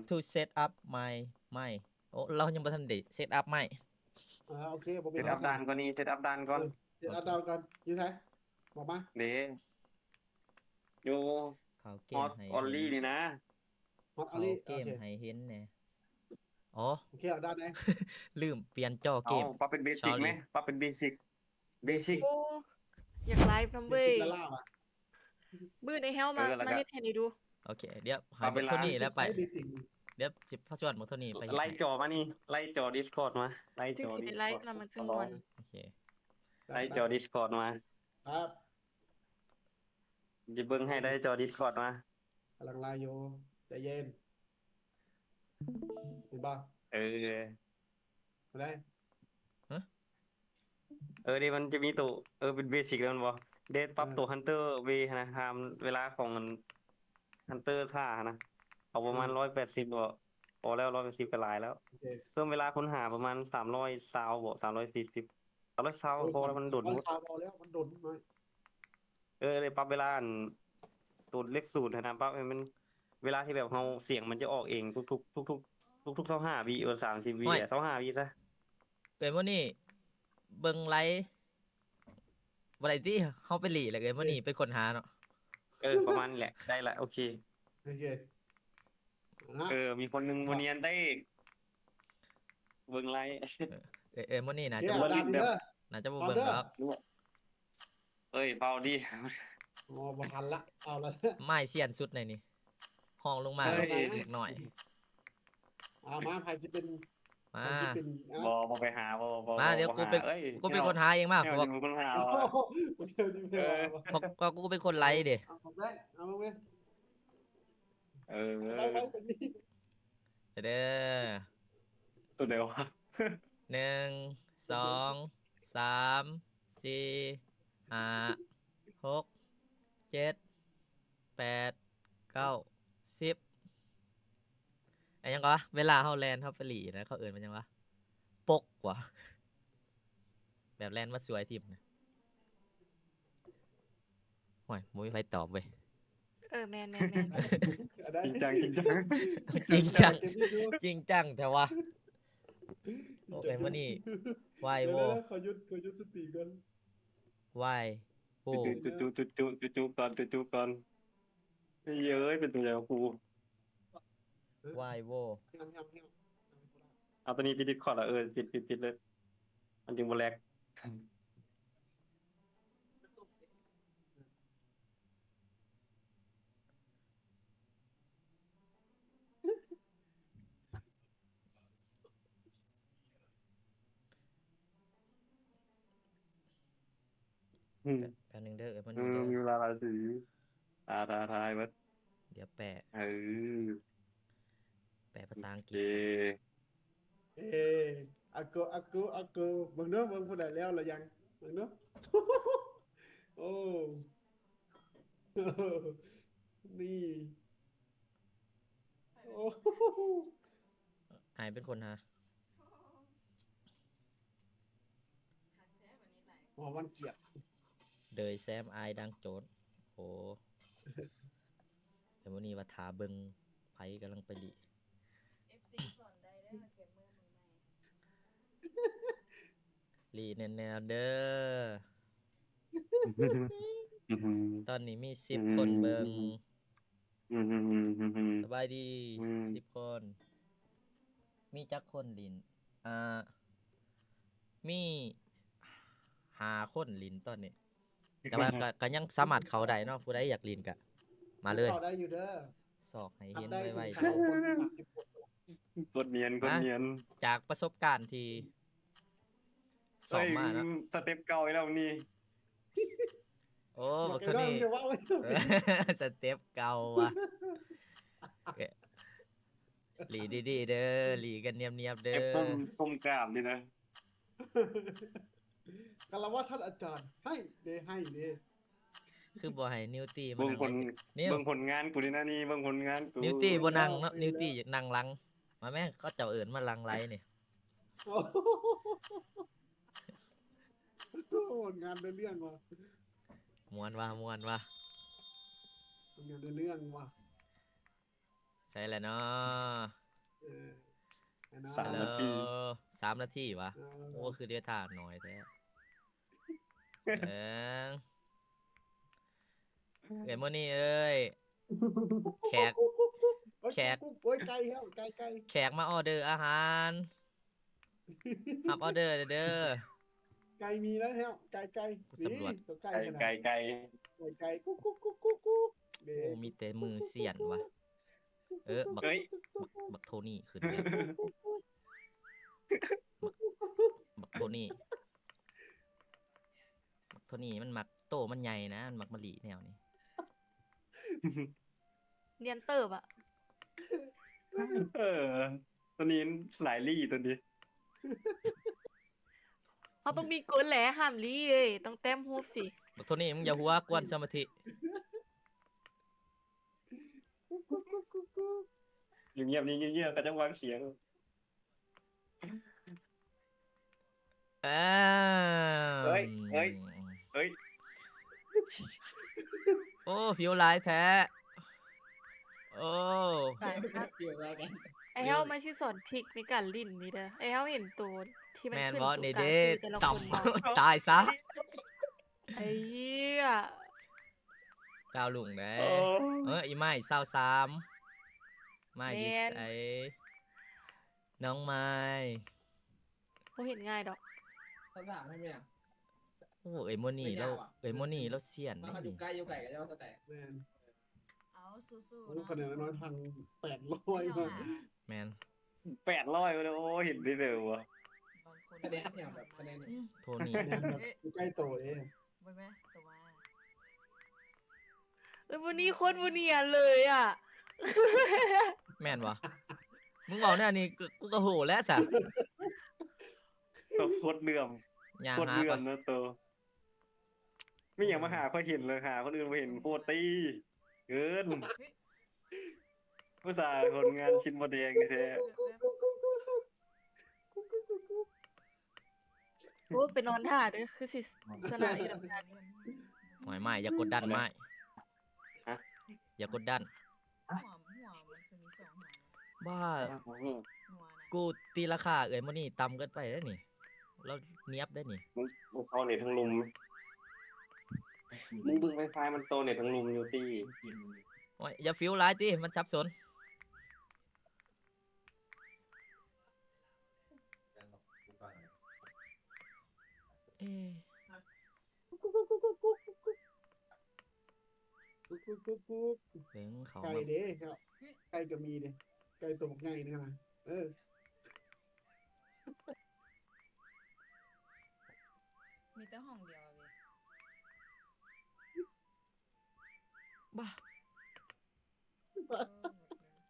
to set up my mic. ໂອ້ ລາວຍັງບໍ່ທັນໄດ້ set up mic. ອ່າ ໂອເຄ ບໍ່ເປັນ set up ດ່ານກ່ອນນີ້ set up ດ່ານກ່ອນ ເອີ set up ດ່ານກ່ອນ. ຢູ່ໃສ? ບອກມາ. ເດ້ ຢູ່ ເຂົ້າເກມໃຫ້ Hot Only ນີ້ນະ. Hot Only ເຂົ້າເກມ ໂອເຄ ໃຫ້ເຫັນແດ່. ອໍ ໂອເຄ ເອົາດ່ານໃດ? ລືມປ່ຽນຈໍເກມ. ເອົາ ປັບເປັນ basic ແມ sorry ປັບເປັນ basic basic. ໂອ້ ຢາກໄລຟນຳເວີຍ basic ລ້າໆ ຫວາ? ມື້ໃດແຮວມາ ເອີ ແລ້ວກໍ ມາເຮັດໃຫ້ໄດ້ດູ. ໂອເຄ ດຽວໃຫ້ເບິ່ງໂທນີ້ແລ້ວໄປ basic ດຽວຊິພາຊວນເບິ່ງໂທນີ້ໄປເຮັດ ໄລຈໍມານີ້ ໄລຈໍ Discord ມາ ໄລຈໍ Discord ນຳມັນຈຶ່ງມ່ວນ. ໂອເຄ ໄລຈໍ Discord ມາ. ຄັບ ຊິເບິ່ງໃຫ້ໄລຈໍ Discord ມາ. ກຳລັງໄລຢູ່ ໃຈເຢັນ ເຫັນບໍ່? ເອີ ບໍ່ໄດ້ ຮະ? ເອີ ເດ້ ມັນຈະມີໂຕ ເອີ ເປັນ basic ແລ້ວແມ່ນບໍ່? ເດ້ ປັບ ເອີ ໂຕ Hunter Way ຫັ້ນນະ ຫ້າມເວລາຂອງ Hunter ຖ້າຫັ້ນນະ ເອົາປະມານ ອືມ ຮ້ອຍແປດສິບ ບໍ່ ພໍແລ້ວ ຮ້ອຍແປດສິບກໍຫຼາຍແລ້ວ. ໂອເຄ ເພີ່ມເວລາຄົ້ນຫາປະມານ ສາມຮ້ອຍຊາວ ບໍ່ ສາມຮ້ອຍສີ່ສິບ ສາມຮ້ອຍຊາວ ໂອ້ຍ ພໍແລ້ວ ມັນດົນ ສາມຮ້ອຍຊາວພໍແລ້ວ ມັນດົນ. ເອີ ໄດ້ປັບເວລາ ອັນ ໂຕເລກສູນຫັ້ນນະ ປັບໃຫ້ມັນ ເວລາທີ່ແບບເຮົາ ສຽງມັນຈະອອກເອງທຸກໆ ທຸກໆ ທຸກໆ ຊາວຫ້າວິ ເອີ ສາມສິບວິ ຊາວຫ້າວິຊະ. ເອີຍ ມື້ນີ້ເບິ່ງໄລບໍ່ໄດ້ຕິ ເຮົາໄປຫຼີ້ແລ້ວ ເອີຍ ມື້ນີ້ເປັນຄົນຫາເນາະ. ເອີ ປະມານນີ້ແຫຼະ ໄດ້ລະ ໂອເຄ ໂອເຄ. ເອີ ມີຄົນໜຶ່ງບໍ່ນຽນໄດ້ ເບິ່ງໄລ ເອີ ເອີ ມື້ນີ້ໜ້າຈະບໍ່ເບິ່ງດອກ ໜ້າຈະບໍ່ເບິ່ງດອກ. ເອີຍ ເວົ້າດີ ໂອ້ ບໍ່ທັນລະ ເອົາລະ ໄມ້ສ່ຽນສຸດໃນນີ້ ຮອງລົງມາ ເອີຍ ເລັກນ້ອຍ. ເອົາມາ ໃຜຊິເປັນ ມາ ໃຜຊິເປັນ ບໍ່ ບໍ່ໄປຫາ ບໍ່ ບໍ່ ມາ ດຽວ ບໍ່ ບໍ່ ເອີຍ ກູເປັນຄົນຫາເອງ ມາ ເຈົ້າເປັນຄົນຫາ ເອີ ເພາະ ເພາະ ເພາະກູເປັນຄົນໄລເດ້. ເອົາ ເອົາ ເອົາ ເອີ ໄປ ໄປ ໄປ ເດີ ໂຕໃດວະ? ໜຶ່ງ ສອງ ສາມ ສີ່ ຫ້າ ຫົກ ເຈັດ ແປດ ເກົ້າ ສິບ ອັນຫຍັງວະ? ເວລາເຮົາແລ່ນ ເຮົາໄປຫຼີ້ນະ ເຂົາເອີ້ນວ່າຫຍັງວະ? ປົກຫວາ? ແບບແລ່ນມາສວຍຖິ້ມນະ. ໂອ້ຍ ບໍ່ມີໃຜຕອບເວີຍ. ເອີ ແມ່ນໆໆ ຈິງຈັງ ຈິງຈັງ ຈິງຈັງ ຈິງຈັງແທ້ວະ. ໂອເຄ ມື້ນີ້ ວາຍໂວ ດຽວໆ ຂໍຢຸດ ຂໍຢຸດສະຕິກ່ອນ ວາຍໂວ ຈຸ ຈຸ ຈຸ ຈຸກ່ອນ ຈຸກ່ອນ. ເອີຍ ເປັນຕົວໃຫຍ່ຂອງກູ ວາຍໂວ. ເອົາຕົວນີ້ປິດ Discord ລະ ເອີ ປິດ ປິດ ປິດເລີຍ ມັນຈຶ່ງບໍ່ແລັກ. ອືມ ແປັບໜຶ່ງເດີ ເອີ ມັນ ເອີ ມີເວລາຫຼາຍຊື່ ທ້າ ທ້າ ທ້າຍເບິດ ດຽວແປ ເອີ ແປພາສາອັງກິດ ເອ ອາໂກ ອາໂກ ອາໂກ ເບິ່ງເດີ ເບິ່ງຜູ້ໃດແລ້ວລະຍັງ ເບິ່ງເດີ ໂອ້ ນີ້ ໂອ້ ອ້າຍເປັນຄົນຫາ ຫົວມັນກຽດ ເດີຍແຊມອ້າຍດັ່ງໂຈນ. ໂອ້ ແຕ່ມື້ນີ້ວ່າຖ້າເບິ່ງໃຜກຳລັງໄປລີ້ ເອັຟຊີສອນໄດ້ເດີ ເກມເມີມືໃໝ່ ລີ້ແນ່ໆເດີ. ຕອນນີ້ມີສິບຄົນເບິ່ງ. ສະບາຍດີ ສິບຄົນ ມີຈັກຄົນຫຼິ້ນ? ອ່າ ມີຫ້າຄົນຫຼິ້ນຕອນນີ້ ແຕ່ວ່າກະ ກະຍັງສາມາດເຂົ້າໄດ້ເນາະ ຜູ້ໃດຢາກຫຼິ້ນກະມາເລີຍ ເຂົ້າໄດ້ຢູ່ເດີ ຊອກໃຫ້ເຫັນໄວໆ. ຄົນນຽນ ຄົນນຽນ ຈາກປະສົບການທີ່ ສອງມາເນາະ ສະເຕັບເກົ່າອີກແລ້ວນີ້. ໂອ້ ບັກໂທນີ້ ສະເຕັບເກົ່າວ່ະ. ລີ້ດີໆເດີ ລີ້ກັນນຽບໆເດີ ກົ້ມ ກົ້ມກາບນີ້ນະ. ຄາລະວະທ່ານອາຈານ ໃຫ້ເດ ໃຫ້ເດ. ຄືບໍ່ໃຫ້ນິວຕີມານັ່ງ ເບິ່ງຜົນງານກູນີ້ນະ ນີ້ເບິ່ງຜົນງານກູ. ນິວຕີບໍ່ນັ່ງເນາະ ນິວຕີຢາກນັ່ງຫຼັງ. ມາແມ່ ເຂົາເຈົ້າເອີ້ນມາຫຼັງໄລນີ້. ໂອ້ ຜົນງານໄດ້ເລື່ອງວ່ະ ມ່ວນວ່ະ ມ່ວນວ່ະ ຜົນງານໄດ້ເລື່ອງວ່ະ. ໃສລະເນາະ? ເອີ ສາມນາທີ ສາມນາທີຫວາ? ເອີ ໂອ້ ຄືໄດ້ທ່າໜ້ອຍແທ້. ເອີ ເອີຍ ມື້ນີ້ເອີຍ ແຂກ ແຂກ ໂອ້ຍ ໃກ້ແລ້ວ ໃກ້ໆ ແຂກມາອໍເດີອາຫານ. ຮັບອໍເດີເດີ. ໄກ່ມີແລ້ວແຮວ ໄກ່ ໄກ່ ນີ້ ສຳຫຼວດ ໂຕໄກ່ ໄກ່ ໄກ່ ໄກ່ ໄກ່ ກຸກ ກຸກ ກຸກ ກຸກ ກຸກ ເດ້. ໂອ້ ມີແຕ່ມືສ່ຽນຫວາ. ເອີ ບັກ ເອີຍ ບັກ ບັກໂທນີ້ຂຶ້ນແລ້ວ. ບັກ ບັກໂທນີ້ ບັກໂທນີ້ມັນມັກ ໂຕມັນໃຫຍ່ນະ ມັນມັກມາຫຼີ້ແນວນີ້. ນຽນເຕີບອະ. ເອີ ໂຕນີ້ຫຼາຍຫຼີ້ໂຕນີ້. ເຮົາຕ້ອງມີກົດແຫຼະ ຫ້າມຫຼີ້ເອີຍ ຕ້ອງແຕ້ມຮູບຊິ. ບັກໂທນີ້ ມຶງຢ່າຫົວ ກວນສະມາທິ. ຢູ່ງຽບນີ້ ຢູ່ງຽບ ເຂົາຈະວາງສຽງ. ເອີ ເອີຍ ເອີຍ ເອີຍ ໂອ້ ຟິວຫຼາຍແທ້. ໂອ້ ຕາຍຄັກ ໄອ້ເຮົາມາຊິສອນທຣິກໃນການຫຼິ້ນນີ້ເດີ. ໄອ້ເຮົາເຫັນໂຕທີ່ມັນ ແມ່ນບໍ່? ຂຶ້ນໂຕກາງ ນີ້ເດ້ ຄືແຕ່ລະຄົນບໍ່? ຕາຍຊະ. ໄອ້ເຫຍ ດາວລຸງເດ້. ໂອ້ ເອີ ອີ່ໝ້າຍຊາວສາມ ໝ້າຍຢູ່ໃສ? ແມ່ນ ນ້ອງໝ້າຍ ບໍ່ເຫັນງ່າຍດອກ. ຊາວສາມໃຫ້ແມ່. ໂອ້ ເອີຍ ໂມນີລາວ ເອີຍ ໂມນີລາວສ່ຽນເດ້. ຢູ່ໄກ ຢູ່ໄກກໍເຈົ້າກໍແຕກ. ແມ່ນ. ເອົາ ສູ້ໆ ໂອ້ ນະ ຄະແນນນ້ອຍໆ ພັງແປດຮ້ອຍ ແມ່ນ ແປດຮ້ອຍ ໂອ້ ເຫັນໄດ້ເລີຍວ່າ ບາງຄົນ ຄະແນນແຖວແບບ ຄະແນນ ອືມ ໂທນີ້ ຄະແນນແບບຢູ່ໃກ້ໂຕເດ້. ເບິ່ງແມ ໂຕມາ ເອີຍ ມື້ນີ້ໂຄດບໍ່ນຽນເລີຍອະ. ແມ່ນບໍ່? ມຶງເວົ້າແນວນີ້ ກູ ກູກໍໂຫແລ້ວຊະ. ໂຄດເຫຼື່ອມ ໂຄດເຫຼື່ອມນະໂຕ. ມີຫຍັງມາຫາຂ້ອຍເຫັນເລີຍ ຫາຄົນອື່ນບໍ່ເຫັນ ໂຄດຕີເກີນ. ອຸດສ່າຜົນງານຊິນບໍ່ແດງແທ້. ໂອ້ ໄປນອນຖ້າເດີ ຄືຊິຊະນະອີ່ດອກ. ໂອ້ຍ ໝ້າຍ ຢ່າກົດດັນ ໝ້າຍ. ຮະ? ຢ່າກົດດັນ. ຫົວ ຫົວມັນຄືມີສອງຫົວ. ບ້າ ຫົວນະ ກູຕີລາຄາເອື້ອຍມື້ນີ້ຕ່ຳເກີນໄປເດ້ນີ້. ລາວນຽບເດ້ນີ້. ມຶງ ມຶງເຂົ້າເນັດທາງລຸ່ມ ມຶງເບິ່ງໄວຟາຍມັນຕໍ່ເນັດທາງລຸ່ມຢູ່ຕິ. ໂອ້ຍ ຢ່າຟິວຫຼາຍຕິ ມັນສັບສົນ. ເອີ ເບິ່ງເຂົາ ໄກ່ເດ້ ໄກ່ກໍມີເດ້ ໄກ່ໂຕບັກໃຫຍ່ນີ້ນະ. ເອີ ມີແຕ່ຫ້ອງດຽວເວີຍ ບ້າ.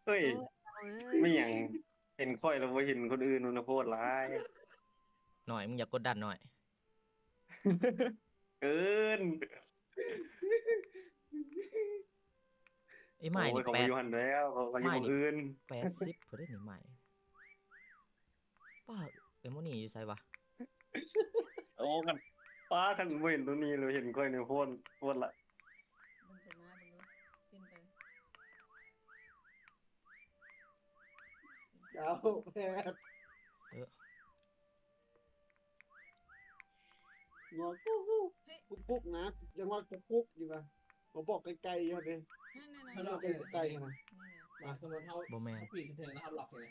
ເຮີ້ຍ ໂອ້ຍ ເອົາເອີຍ ແມ່ນຫຍັງ ເຫັນຂ້ອຍແລ້ວບໍ່ເຫັນຄົນອື່ນ ມັນໂພດຫຼາຍ. ໜ້ອຍ ມຶງຢ່າກົດດັນໜ້ອຍ ເກີນ. ອີ່ໝ້າຍນີ້ ໂອ້ຍ ເຂົາ ແປດ ຢູ່ຫັ້ນແລ້ວ ເຂົາກໍຢູ່ໝ້າຍນີ້ ໝ່ອງອື່ນ ແປດສິບພຸ້ນເດ້ນີ້ໝ້າຍ. ປ້າ ເອີຍ ໂມນີຢູ່ໃສວະ? ໂອ້ ຄັນ ປ້າ ຄັນບໍ່ເຫັນໂຕນີ້ແລ້ວ ເຫັນຂ້ອຍນີ້ໂພດ ໂພດລະ. ເບິ່ງໂຕມາເບິ່ງດູ ປິ່ນໄປ ເຈົ້າແພດ ເອີ ງອກຸກກຸກ ເຮີ້ຍ ກຸກກຸກນະ ຍັງວ່າກຸກກຸກຢູ່ນະ. ມາບອກໄກໆຢູ່ຫັ້ນເດ້ ນັ້ນໆໆ ມາບອກໄກໆຫັ້ນນະ. ນີ້ນະ ອ່ະ ສົມມຸດເຮົາ ບໍ່ແມ່ນ ເຮົາປີນຂຶ້ນເທິງແລ້ວເຮົາລັອກເອງ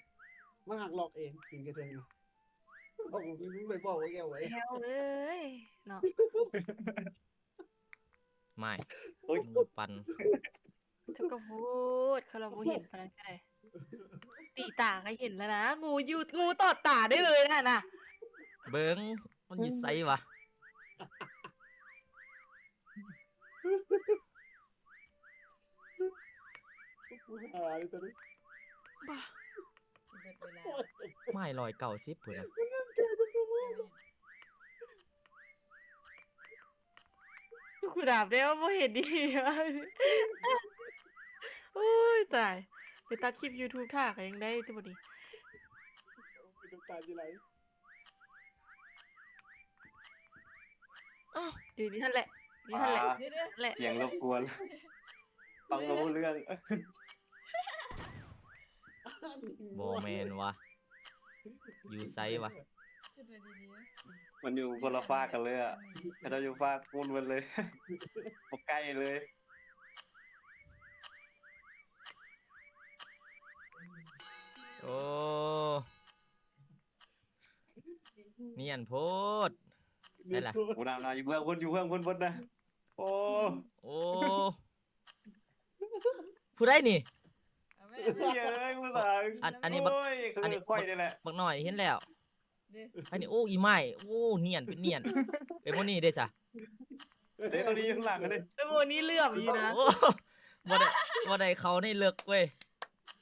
ມັນຫັກລັອກເອງ ປີນຂຶ້ນເທິງນະ. ບອກ ມຶງໄປບອກໄວ້ແກ້ວໄວ້ ແກ້ວເອີຍເນາະ. ໝ້າຍ ໂອ້ຍ ໝູ່ປັ່ນ ເຈົ້າກໍໂພດ ຄັນວ່າບໍ່ເຫັນປານນັ້ນກໍໄດ້ ຕີຕາກໍເຫັນແລ້ວນະ ງູຢູ່ ງູຕອດຕາໄດ້ເລີຍນະ ເບິ່ງ ມັນຢູ່ໃສວະ? ຫາເລີຍຕອນນີ້ ບ້າ ຊິເບິດເວລາ ໄມ້ຮ້ອຍເກົ້າສິບພຸ້ນນະ. ກູດາບແລ້ວບໍ່ເຫັນດີ. ໂອ້ຍຕາຍ ໄປຕັດຄລິບຢູທູບຖ້າກໍຍັງໄດ້ຕິບັດນີ້ ນ້ຳຕາຊິໄຫຼ. ອ້າວ ຢູ່ນີ້ຫັ້ນແຫຼະ ຢູ່ຫັ້ນແຫຼະ ອ່າ ຢູ່ຫັ້ນແຫຼະ ສຽງລົບກວນ ຟັງບໍ່ຮູ້ເລື່ອງ. ບໍ່ແມ່ນວະ ຢູ່ໃສວະ? ຂຶ້ນໄປດີໆ ມັນຢູ່ຄົນລະຟາກກັນເລີຍອະ ເຂົາເຈົ້າຢູ່ຟາກພຸ້ນເບິດເລີຍ ບໍ່ໃກ້ເລີຍ. ໂອ້ ນຽນໂພດ ໃສລະ? ໂອ້ ນານໆ ຢູ່ເບື້ອງພຸ້ນ ຢູ່ເບື້ອງພຸ້ນເບິດນະ. ໂອ້ ໂອ້ ຜູ້ໃດນີ້? ເອີຍ ຜູ້ສາວ ອັນ ອັນນີ້ບັກ ໂອ້ຍ ອັນນີ້ ຂ້ອຍນີ້ແຫຼະ ບັກນ້ອຍເຫັນແລ້ວ ເດ້ ອັນນີ້ ໂອ້ ອີ່ໝ້າຍ ໂອ້ ນຽນເປັນນຽນ. ເອີຍ ໂມນີເດ້ຊະ? ເດ້ ໂມນີຢູ່ຂ້າງຫຼັງເດ້ ເອີຍ ໂມນີເຫຼືອບຢູ່ນະ. ໂອ້ ບໍ່ໄດ້ ບໍ່ໄດ້ເຂົ້າໃນເລິກເວີຍ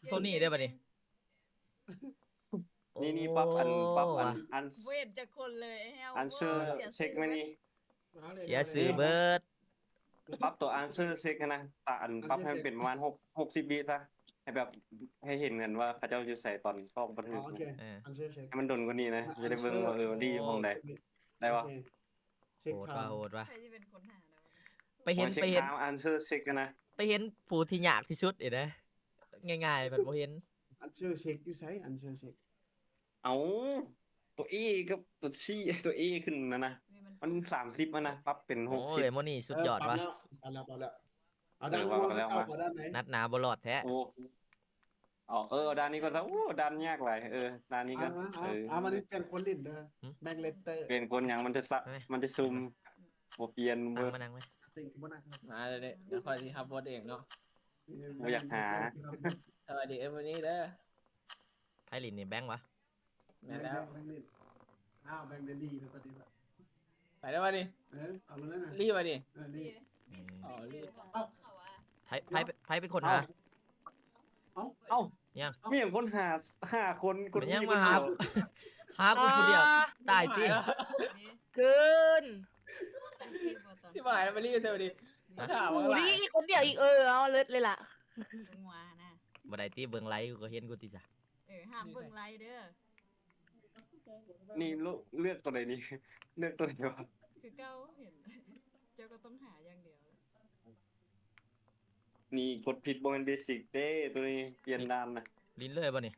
ໂທນີ້ເດ້ບັດນີ້. ນີ້ໆ ປັບອັນ ປັບອັນ ອັນ ບໍ່ເຫັນຈັກຄົນເລີຍ ແຮວ ອັນເຊີເຊັກມານີ້ ເສຍຊື່ເບິດ. ປັບຕົວອັນເຊີເຊັກຫັ້ນນະ ຕາອັນ ອັນເຊີເຊັກ ປັບໃຫ້ມັນເປັນປະມານຫົກ ຫົກສິບວິຊະ ໃຫ້ແບບ ໃຫ້ເຫັນກັນວ່າເຂົາເຈົ້າຢູ່ໃສຕອນຊອກບໍ່ຖືກ. ອໍ ໂອເຄ ເອີ ອັນເຊີເຊັກ ໃຫ້ມັນດົນກວ່ານີ້ນະ ຈະໄດ້ເບິ່ງວ່າ ເອີ ດີຂອງໃດ ໄດ້ບໍ່? ໂອເຄ ເຊັກ ໂຫດວ່ະ ໂຫດວ່ະ. ໃຜຊິເປັນຄົນຫານະ? ໄປເຫັນ ໄປເຫັນອັນເຊີເຊັກຫັ້ນນະ ໄປເຫັນຜູ້ທີ່ຍາກທີ່ສຸດເດ ງ່າຍໆ ເພິ່ນບໍ່ເຫັນ. ອັນເຊີເຊັກຢູ່ໃສ? ອັນເຊີເຊັກ ເອົາ ຕົວເອກັບຕົວຊີ ຕົວເອຂຶ້ນຫັ້ນນະ ມັນສາມສິບຫັ້ນນະ ປັບເປັນຫົກສິບ. ໂອ້ຍ ໂມນີສຸດຍອດວ່ະ ເອີ ປັບແລ້ວ ປັບແລ້ວ ປັບແລ້ວ. ເອົາ ເອີ ດ້ານ ເອົາ ວ່າ ເອົາ ແລ້ວ ເອົາ ວ່າ ເອົາດ້ານໃດ? ນັດໜາບໍ່ລອດແທ້. ໂອ້ ເອົາ ເອີ ເອົາດ້ານນີ້ກ່ອນຊະ. ໂອ້ ດ້ານຍາກຫຼາຍ. ເອີ ດ້ານນີ້ກ່ອນ. ເອົາ ເອົາ ເອົາ ເອີ ມານີ້ປ່ຽນຄົນຫຼິ້ນເດີ ແບ່ງເລັດເຕີ ປ່ຽນຄົນຫຍັງ? ມັນຈະສະ ມັນຈະຊຸ່ມ ບໍ່ປ່ຽນເວີຍ. ຕັ້ງມານັ່ງເວີຍ ມາເລີຍ ດຽວຂ້ອຍຊິຮັບບົດເອງເນາະ. ບໍ່ຢາກຫາ. ສະບາຍດີເອີ ມື້ນີ້ເດີ. ໃຜຫຼິ້ນນີ້ ແບງວະ? ແມ່ນແລ້ວ ແບ່ງ ແບ່ງ ແບ່ງຫຼິ້ນ. ອ້າວ ແບ່ງໄດ້ລີ້ແລ້ວຕອນນີ້. ໄປແລ້ວວະນີ້? ເອີ ເອົາແລ້ວນະ ລີ້ວະນີ້? ເອີ ລີ້. ອໍ ລີ້. ເອົ້າ ໃຜ ໃຜ ໃຜເປັນຄົນຫາ? ເອົ້າ ເອົ້າ ຫຍັງ? ມີຫຍັງຄົນຫາ ຫ້າຄົນ ຄົນ ມັນຍັງມາຫາ ຫາກູຜູ້ດຽວ ຕາຍຕິ. ເກີນ ຊິບຫາຍແລ້ວ ໄປລີ້ໃສ່ວະນີ້. ຖາມວ່າ ລີ້ຄົນດຽວອີກ. ເອີ ເອົາເລີດເລີຍລະ ບໍ່ໄດ້ຕິ ເບິ່ງໄລກູກໍເຫັນກູຕິຊະ. ເອີ ຫ້າມເບິ່ງໄລເດີ. ນີ້ເລືອກຕົວໃດນີ້? ເລືອກຕົວໃດວະ? ຄືເກົ່າ ເຫັນ ເຈົ້າກໍຕ້ອງຫາຢ່າງດຽວ. ນີ້ກົດຜິດ ບໍ່ແມ່ນເບສິກເດ້ ຕົວນີ້ປ່ຽນດ່ານນະ. ຫຼິ້ນເລີຍບໍ່ນີ້?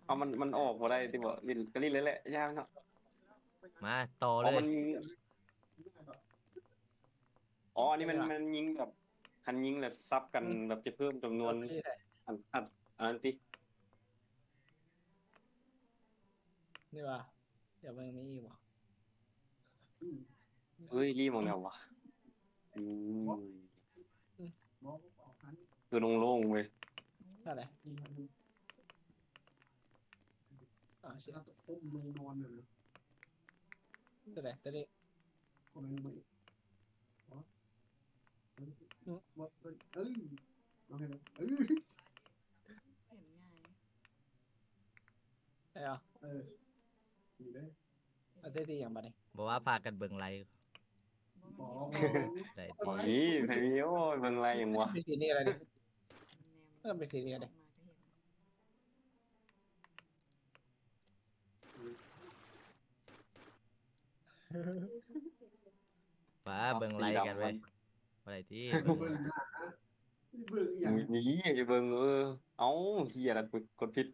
ເອົາ ມັນ ມັນອອກບໍ່ໄດ້ຕິບໍ? ຫຼິ້ນກໍຫຼິ້ນເລີຍແຫຼະ ຢ່າເນາະ. ມາຕໍ່ເລີຍ. ອໍ ອັນນີ້ມັນ ມັນຍິງແບບ ຄັນຍິງແລ້ວສັບກັນ ອືມ ແບບຈະເພີ່ມຈຳນວນ ອັນ ອັນ ອັນນັ້ນຕິ. ນີ້ຫວາ? ດຽວເບິ່ງມີອີກບໍ່? ເອີຍ ລີ້ໝ່ອງໃດຫວາ? ອືມ ຄືໂລ່ງໆເວີຍ. ເທົ່າໃດ? ອ່າ ຊິເອົາຕົວປຸ້ມລົງນອນເລີຍນະ. ຕົວໃດ? ຕົວນີ້ ຄອມເມັນເບິ່ງ. ເອີຍ ເຫັນງ່າຍ. ເອີ ເອີ ນີ້ເດ້ ເອົາໃສ່ທີ່ຫຍັງບາດນີ້? ບໍ່ວ່າພາກັນເບິ່ງໄລ. ບໍ່ ບໍ່ ໄດ້ຕິ ໃຜມີ ໂອ້ຍ ເບິ່ງໄລຫຍັງວະ? ເປັນສີນີ້ລະນີ້ ເອີ ເປັນສີນີ້ລະນີ້. ປ້າ ເບິ່ງໄລກັນເວີຍ. ບໍ່ໄດ້ຕິ ເບິ່ງ ເບິ່ງຫຍັງ? ນີ້ ຊິເບິ່ງ ເອີ ເອົ້າ ເຫຍລະ ກົດ ກົດຜິດ.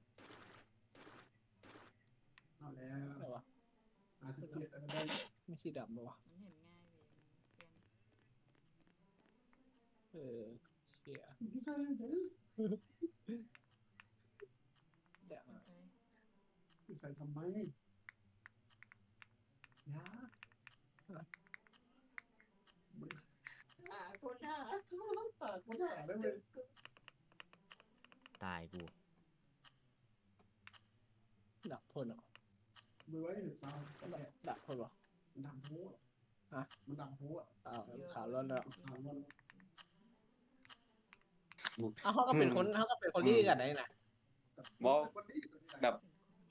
ເອົາແລ້ວ ອາທິດເຈັດແລ້ວ ມັນຊິດຳບໍ່ວະ? ມັນເຫັນງ່າຍເວີຍ ມັນປ່ຽນ ເອີ ເຊຍ ໃສ່ທຳໄມ? ຢ່າ ຫາຄົນຫາ ຫາຄົນຫາໄດ້ເວີຍ. ຕາຍກູ. ດັກເພິ່ນເນາະ ດັກເພິ່ນບໍ່? ດຳໂພດ ຮະ ມັນດຳໂພດ. ອ້າວ ຂາວລ້ວນແລ້ວ ຂາວລ້ວນ. ອ້າວ ເຮົາກໍເປັນຄົນ ເຮົາກໍເປັນຄົນດີກັນໄດ໋ນະ. ບໍ່ ແບບ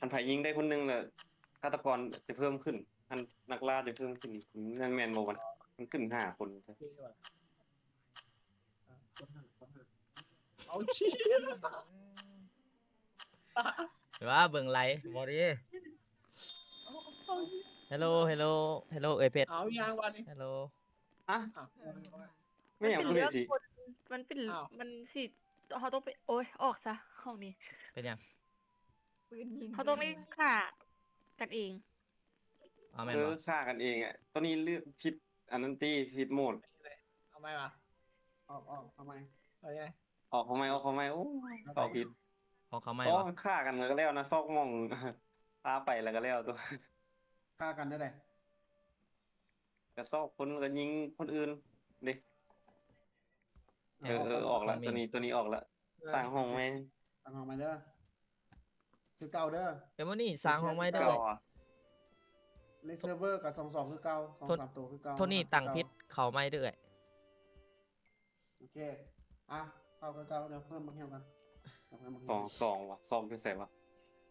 ຄັນໃຜຍິງໄດ້ຄົນໜຶ່ງແລ້ວ ຄາດຕະກອນຈະເພີ່ມຂຶ້ນ ອັນນັກລ່າຈະເພີ່ມຂຶ້ນ. ແມ່ນ ແມ່ນບໍ່ວະ? ມັນຂຶ້ນຫ້າຄົນ. ເອົາ ເຊຍ ວ່າເບິ່ງໄລບໍ່ດີ. ເຮລໂລ ເຮລໂລ ເຮລໂລ ເອີຍເພັດ. ເອົາ ຍັງວະນີ້ ເຮລໂລ. ຮະ? ອ້າວ ແມ່ນຫຍັງຄືເປັນສີ? ມັນເປັນ ອ້າວ ມັນຊິ ເຮົາຕ້ອງໄປ ໂອ້ຍ ອອກຊະ. ຫ້ອງນີ້ ເປັນຫຍັງ? ປືນຍິງ ເຮົາຕ້ອງໄດ້ຂ້າກັນເອງ. ເອົາແມ່ນບໍ່? ເອີ ຂ້າກັນເອງອະ. ໂຕນີ້ເລືອກຜິດອັນນັ້ນຕິ ຜິດໂໝດ. ເອົາໃໝ່ຫວາ? ອອກ ອອກ ເອົາໃໝ່. ເອົາຈັ່ງໃດ? ອອກເຂົ້າໃໝ່ ອອກເຂົ້າໃໝ່. ໂອ້ຍ ເອົາຜິດ. ອອກເຂົ້າໃໝ່. ໂອ້ ຂ້າກັນກໍແລ້ວນະ ຊອກໝ່ອງ ພາໄປແລ້ວກໍແລ້ວຕົວະ. ຂ້າກັນແນວໃດ? ກະຊອກຄົນ ກະຍິງຄົນອື່ນເດ້. ເອີ ເອີ ອອກລະ ໂຕນີ້ ໂຕນີ້ອອກລະ. ສ້າງຫ້ອງໃໝ່ ສ້າງຫ້ອງໃໝ່ເດີ ຄືເກົ່າເດີ. ເອີ ມື້ນີ້ສ້າງຫ້ອງໃໝ່ເດີ. ໃນເຊີເວີກັບສອງສອງຄືເກົ່າ ສອງສາມໂຕຄືເກົ່າ. ໂທນີ້ຕັ້ງຜິດ ເຂົ້າໃໝ່ເດີ. ໂອເຄ ອ່ະ ເຂົ້າຄືເກົ່າ. ດຽວເພີ່ມບັກຮຽວກັນ ສອງສອງຫວາ? ສອງຢູ່ໃສຫວາ?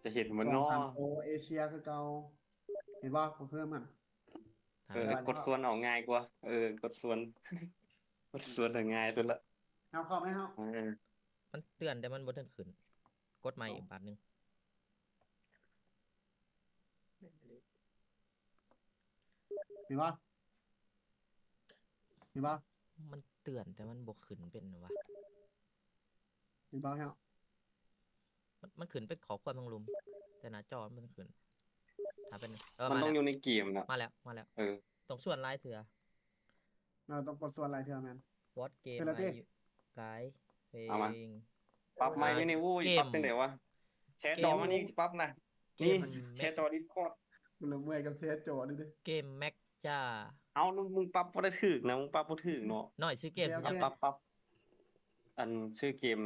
ຈະເຫັນມັນເນາະ. ສອງສາມໂຕ ເອເຊຍຄືເກົ່າ. ເຫັນບໍ່? ເພີ່ມຫັ້ນ. ເອີ ກົດຊວນເອົາງ່າຍກວ່າ. ເອີ ກົດຊວນ ກົດຊວນເອົາງ່າຍສຸດລະ. ເຮົາເຂົ້າໄໝເຮົາ? ເອີ ມັນເຕືອນແຕ່ມັນບໍ່ທັນຂຶ້ນ. ກົດໃໝ່ອີກບາດໜຶ່ງ. ເຫັນບໍ່? ເຫັນບໍ່? ມັນເຕືອນແຕ່ມັນບໍ່ຂຶ້ນເປັນຫວາ? ເຫັນບໍ່? ມັນ ມັນຂຶ້ນເປັນຂໍ້ຄວາມທາງລຸ່ມ ແຕ່ໜ້າຈໍມັນບໍ່ຂຶ້ນ. ຖ້າເປັນ ເອີ ມັນຕ້ອງຢູ່ໃນເກມນະ. ມາແລ້ວ ມາແລ້ວ. ເອີ ຕ້ອງຊວນຫຼາຍເທື່ອ. ເຮົາຕ້ອງກົດຊວນຫຼາຍເທື່ອແມ່ນ. What game are you guys playing? ປັບໃໝ່ຢູ່ນີ້. ໂອ້ຍ ປັບຈັ່ງໃດຫວາ? ແຊຈໍມານີ້ ຊິປັບນະ. ນີ້ແຊຈໍ Discord. ມັນລະເມື່ອຍກັບແຊຈໍນີ້ເດ້. ເກມແມັກຈາ. ເອົ້າ ມຶງປັບບໍ່ໄດ້ຖືກນະ ມຶງປັບບໍ່ຖືກເນາະ. ນ້ອຍຊື່ເກມ ປັບ ປັບ ປັບ ອັນຊື່ເກມ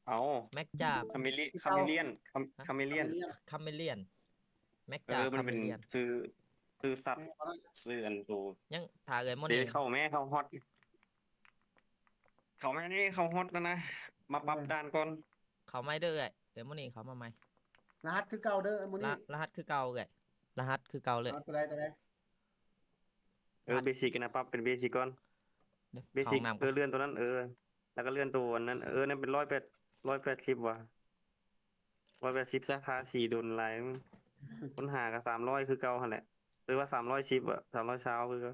ເອົ້າ ແມັກຈາ ຄາເມລຽນ ຄາເມລຽນ ຄາເມລຽນ ແມັກຈາ. ເອີ ມັນເປັນຊື່ ຊື່ສັດ ຊື່ອັນໂຕ. ຍັງຖ້າເອີຍໂມນີ. ເຂົ້າແມ້ ເຂົ້າຮອດ ເຂົ້າມານີ້ ເຂົ້າຮອດແລ້ວນະ. ມາປັບ ເອີ ດ່ານກ່ອນ. ເຂົ້າໃໝ່ເດີເອື້ອຍ. ເອີ ໂມນີເຂົ້າມາໃໝ່. ລະຫັດຄືເກົ່າເດີໂມນີ. ລະຫັດຄືເກົ່າເອື້ອຍ. ລະຫັດຄືເກົ່າເລີຍ. ເອົາໂຕໃດ ໂຕໃດ? ເອີ ເບສິກນະ ປັບເປັນເບສິກກ່ອນ. ເບສິກ ເອີ ເລື່ອນໂຕນັ້ນ ເອີ ແລ້ວກໍເລື່ອນໂຕອັນນັ້ນ. ເອີ ນັ້ນເປັນຮ້ອຍແປດ ຮ້ອຍແປດສິບຫວາ? ຮ້ອຍແປດສິບຊະ ທາສີດົນຫຼາຍ. ຄົ້ນຫາກໍສາມຮ້ອຍຄືເກົ່າຫັ້ນແຫຼະ ຫຼືວ່າສາມຮ້ອຍສິບອະ ສາມຮ້ອຍຊາວຄືເກົ່າ.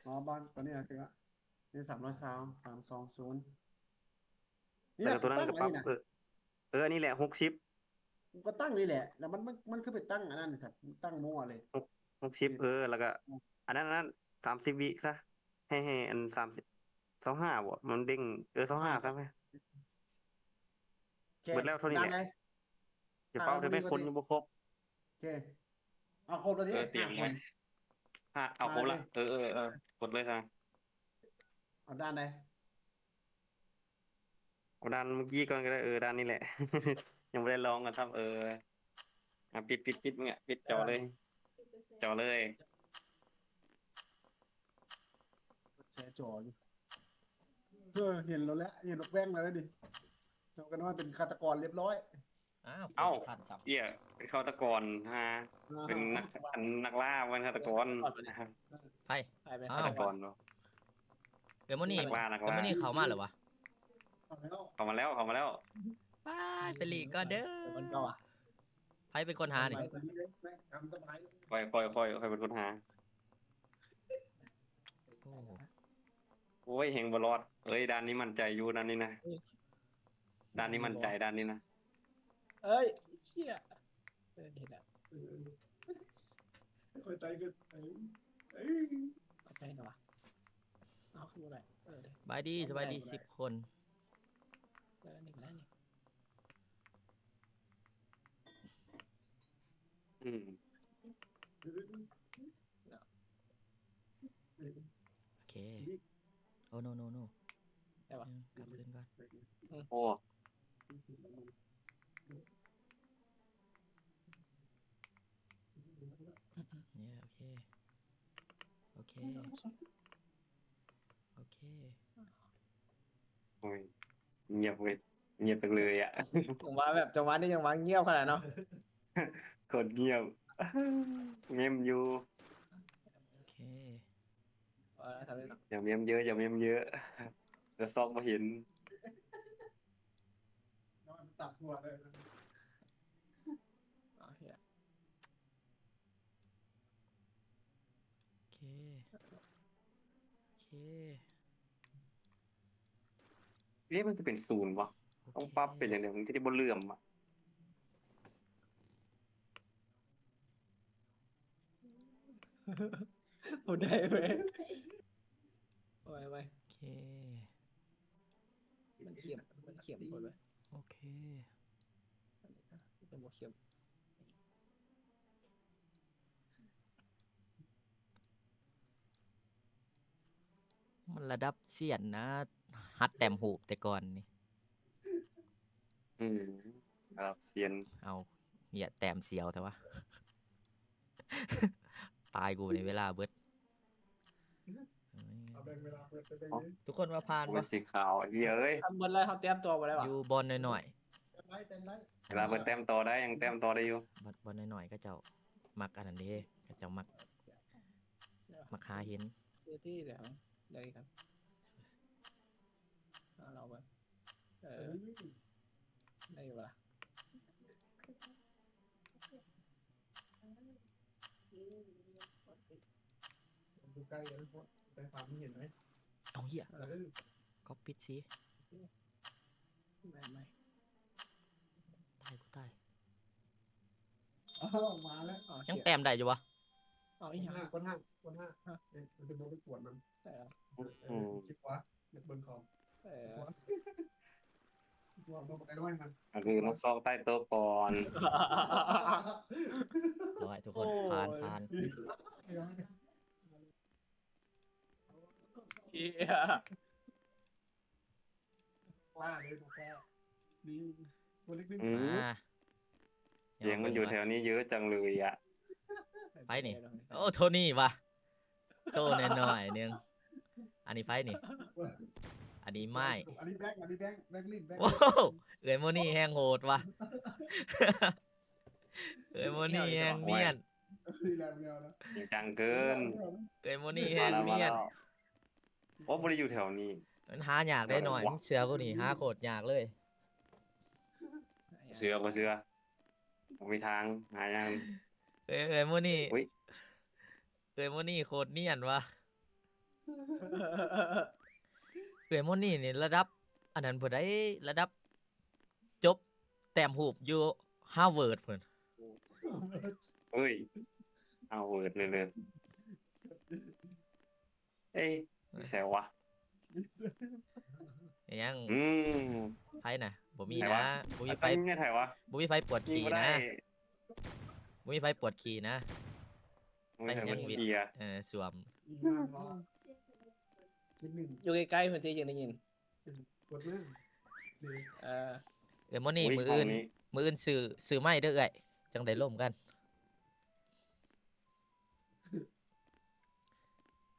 ອໍ ບ້ານຕົວນີ້ນະ ຄືວ່າ ນີ້ສາມຮ້ອຍຊາວ ສາມສອງສູນ. ນີ້ແຫຼະ ໂຕນັ້ນກໍປັບ. ເອີ ເອີ ອັນນີ້ແຫຼະ ຫົກສິບ. ກູກໍຕັ້ງນີ້ແຫຼະ ແລ້ວມັນ ມັນ ມັນຄືໄປຕັ້ງອັນນັ້ນຄັບ ຕັ້ງມົ້ວເລີຍ. ຫົກສິບ ເອີ ແລ້ວກໍ ອືມ ອັນນັ້ນ ອັນນັ້ນ ສາມສິບວິຊະ ໃຫ້ ໃຫ້ອັນສາມສິບ ຊາວຫ້າບໍ? ມັນເດ້ງ ເອີ ຊາວຫ້າຊະ. ເບິດແລ້ວເທົ່ານີ້ແຫຼະ. ຢ່າຟ້າວເດີ ຄົນຍັງບໍ່ຄົບ. ໂອເຄ ເອົາຄົບແລ້ວເດ້. ເອີ ຕຽມໄວ້ ຫ້າ ເອົາຄົບລະ. ເອີ ເອີ ເອີ ກົດເລີຍຊະ. ເອົາດ່ານໃດ? ເອົາດ່ານເມື່ອກີ້ກ່ອນກໍໄດ້. ເອີ ດ່ານນີ້ແຫຼະ ຍັງບໍ່ໄດ້ລອງກັນຊ້ຳ. ເອີ ອ່ະ ປິດ ປິດ ປິດ ເມື່ອ ປິດຈໍເລີຍ ຈໍເລີຍ. ແຊຈໍຢູ່. ເອີ ເຫັນແລ້ວແຫຼະ ເຫັນບັກແວ່ງແລ້ວເດ. ເຮົາກໍນຶກວ່າເປັນຄາດຕະກອນລຽບຮ້ອຍ. ອ້າວ ເອົ້າ ເປັນຄັນຊ້ຳ ເອີຍ ເປັນຄາດຕະກອນ. ຫາ ເປັນນັກ ອັນ ນັກລ່າ ບໍ່ແມ່ນຄາດຕະກອນ. ໃຜ? ຄາດຕະກອນເນາະ. ເອີ ມື້ນີ້ ມື້ນີ້ເຂົ້າມາແລ້ວຫວາ? ເຂົ້າມາແລ້ວ ເຂົ້າມາແລ້ວ ເຂົ້າມາແລ້ວ. ໄປ ໄປຫຼີກກ່ອນເດີ. ມັນກໍວ່າ ໃຜເປັນຄົນຫານີ້? ຂ້ອຍ ຂ້ອຍ ຂ້ອຍ ຂ້ອຍເປັນຄົນຫາ. ໂອ້ ໂອ້ຍ ແຮງບໍ່ລອດເອີຍ. ດ່ານນີ້ໝັ້ນໃຈຢູ່ ດ່ານນີ້ນະ. ເອີຍ ດ່ານນີ້ໝັ້ນໃຈ ດ່ານນີ້ນະ. ເອີຍ ເຊຍ ເອີຍ ເຫັນແລ້ວ. ເອີ ຂ້ອຍໄຕຂຶ້ນ. ເອີ ເອີ ເອົາໃຈນະວະ. ເອົາ ຄືບໍ່ໄດ້. ເອີ ສະບາຍດີ ສະບາຍດີສິບຄົນ. ເອີ ນີ້ກໍໄດ້ນີ້. ອືມ ໂອເຄ. ໂອ້ ໂນ ໂນ ໂນ ໄດ້ວະ. ອືມ ກັບຄືນກ່ອນ. ໂອ້ ເຢ້ ໂອເຄ ໂອເຄ ໂອເຄ. ໂອ້ຍ ງຽບເວີຍ ງຽບຈັງເລີຍອະ. ຈັງຫວະແບບ ຈັງຫວະນີ້ ຈັງຫວະງຽບຂະໜາດເນາະ. ໂຄດງຽບ ເມັມຢູ່. ໂອເຄ ພໍແລ້ວ ສ່ຳນີ້ເນາະ. ຢ່າເມັມເຍີະ ຢ່າເມັມເຍີະ ດຽວຊອກບໍ່ເຫັນ. ເອົາເຫຍ. ໂອເຄ ໂອເຄ. ເອະ ມັນຈະເປັນສູນບໍ່? ຕ້ອງປັບເປັນຫຍັງນີ້ ມັນຄືຊິບໍ່ເຫຼື້ອມອະ. ບໍ່ໄດ້ເວີຍ. ເອົາໄວ້ ເອົາໄວ້. ໂອເຄ ມັນເຂັ້ມ ມັນເຂັ້ມໂພດເວີຍ. ໂອເຄ ອັນນີ້ນະ ມັນບໍ່ເຂັ້ມ. ມັນລະດັບຊຽນນະ ຫັດແຕ້ມຮູບແຕ່ກ່ອນນີ້. ອືມ ລະດັບຊຽນ. ເອົາ ເຫຍ ແຕ້ມສຽວແທ້ວະ. ຕາຍກູໃນເວລາເບິດ. ເອົາແບ່ງເວລາເປີດໄປເບິ່ງເດ້. ທຸກຄົນວ່າຜ່ານບໍ່? ໂອ້ຍ ສີຂາວ ເຮີ້ຍເອີຍ. ທຳເບິດແລ້ວ ເຮົາແຕ້ມຕໍ່ບໍ່ໄດ້ຫວາ? ຢູ່ບ່ອນໜ້ອຍໆ ແຕ້ມໄດ້ ແຕ້ມໄດ້. ເວລາເພິ່ນແຕ້ມຕໍ່ໄດ້ ຍັງແຕ້ມຕໍ່ໄດ້ຢູ່. ບ່ອນ ບ່ອນໜ້ອຍໆ ເຂົາເຈົ້າມັກອັນນັ້ນເດ້ ເຂົາເຈົ້າມັກ ມັກຫາເຫັນ. ເອີ ທີ່ແລ້ວ ໄດ້ກັນ ເອົາລອງເບິ່ງ. ເອີ ໄດ້ຢູ່ບໍ່ລະ? ຢູ່ໃກ້ກັນໂພດ ໄດ້ພາບ ມຶງເຫັນໄໝ? ເອົາ ເຫຍ ເອີ ກໍປິດຊິ. ແມ່ນໄໝ? ຕາຍ ກູຕາຍ. ອ້າວ ມາແລ້ວ. ອ້າວ ຍັງແຕ້ມໄດ້ຢູ່ບໍ່? ເອົາອີຫຍັງ? ຄົນຫ້າງ ຄົນຫ້າງ ຄົນຫ້າງ. ຮະ? ເອີ ມັນຈະບໍ່ໄປກວນມັນ. ເອີ ເອີ ອືມ ຄິດວ່າ ຢາກເບິ່ງຂອງ. ເອີ ວ່າບໍ່ໄປດ້ວຍມັນ ອັນນີ້ ນ້ອງຊອກໃຕ້ໂຕະກ່ອນ. ຮ້ອຍ ທຸກຄົນ. ໂອ້ຍ ຜ່ານ ຜ່ານ. ເອີ ວ່າເລີຍ ບໍ່ແກ້ ນີ້ ຄົນເລັກໜຶ່ງ. ອືມ ມາ ສຽງມັນຢູ່ແຖວນີ້ເຢີະຈັງເລີຍອະ. ໃຜນີ້? ໂອ້ ໂທນີ້ຫວາ ໂຕນ້ອຍໆໜຶ່ງ. ອັນນີ້ໃຜນີ້? ອັນນີ້ໄມ້. ອັນນີ້ແບັກ ອັນນີ້ແບັກ ແບັກລິ້ນ ແບັກລິ້ນ. ໂອ້ ເອື້ອຍໂມນີແຮ່ງໂຫດຫວາ ເອື້ອຍໂມນີແຮ່ງນຽນ. ເອີ ແລ້ວ ແລ້ວ ແລ້ວ ຈິງຈັງເກີນ. ເອື້ອຍໂມນີແຮ່ງນຽນ. ໂອ້ ບໍ່ໄດ້ຢູ່ແຖວນີ້. ມັນຫາຍາກເດ້ນ້ອຍ ເຊື່ອກູນີ້ ຫາໂຄດຍາກເລີຍ. ເຊື່ອບໍ່ເຊື່ອ? ບໍ່ມີທາງ ຫາຍາກ. ເອີຍ ເອີຍ ມື້ນີ້ ອຸ້ຍ ເອີຍ ມື້ນີ້ໂຄດນຽນວ່າ. ເອີຍ ມື້ນີ້ນີ້ລະດັບອັນນັ້ນພຸ້ນໃດ໋ ລະດັບຈົບແຕ້ມຮູບຢູ່ Harvard ພຸ້ນ. ເອີຍ Harvard ເລີຍ ເລີຍ. ເອີຍ ຢູ່ໃສວະ? ອີຫຍັງ? ອືມ ໃຜນະ? ບໍ່ມີນະ ບໍ່ມີໃຜ ບໍ່ມີໃຜປວດຂີ້ນະ ບໍ່ມີໃຜປວດຂີ້ນະ. ໄປເຮັດຫຍັງຫວິດ? ເອີ ສ້ວມ. ຢູ່ໃກ້ໆ ເພິ່ນຊິຍັງໄດ້ຍິນ. ເອີ ເອີ ມື້ນີ້ ມື້ອື່ນ ມື້ອື່ນຊື້ ຊື້ໄມ້ເດີເອື້ອຍ ຈັ່ງໄດ້ລົມກັນ.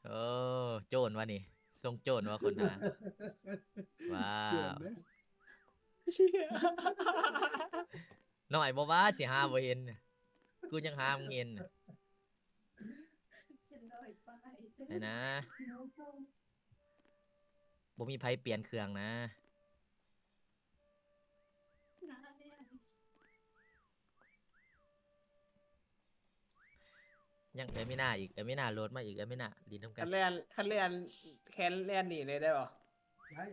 ໂອ້ ໂຈນວະນີ້ ຊົງໂຈນວະຄົນຫາ. ວ້າວ ໂຈນເດ້. ນ້ອຍບໍ່ວ່າຊິຫາບໍ່ເຫັນ ກູຍັງຫາມຶງເຫັນ. ໄປນະ ບໍ່ມີໃຜປ່ຽນເຄື່ອງນະ. ຍັງເອື້ອຍມີນາອີກ ເອື້ອຍມີນາໂຫຼດມາອີກ ເອື້ອຍມີນາຫຼິ້ນນຳກັນ. ຄັນແລ່ນ ຄັນແລ່ນ ແຄນແລ່ນໜີເລີຍໄດ້ບໍ່? ໄດ້.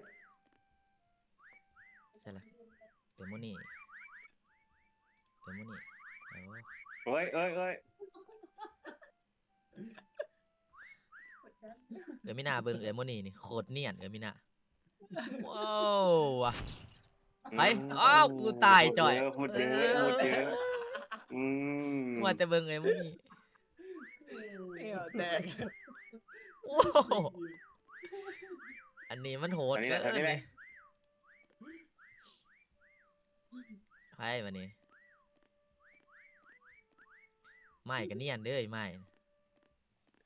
ໃສ່ລະ ເອື້ອຍໂມນີ ເອື້ອຍໂມນີ. ໂອ້ ເອີຍ ເອີຍ ເອີຍ. ເອື້ອຍມີນາເບິ່ງເອື້ອຍໂມນີນີ້ ໂຄດນຽນເອື້ອຍມີນາ. ວ້າວ ໄປ. ອືມ ອ້າວ ກູຕາຍຈ່ອຍ ໂຄດເຢີະ ໂຄດເຢີະ. ອືມ ວ່າແຕ່ເບິ່ງເອື້ອຍໂມນີ ແອວແຕກ. ໂອ້ ອັນນີ້ມັນໂຫດເກີນ. ໄປບາດນີ້ ໄມ້ກະນຽນເດີ ໄມ້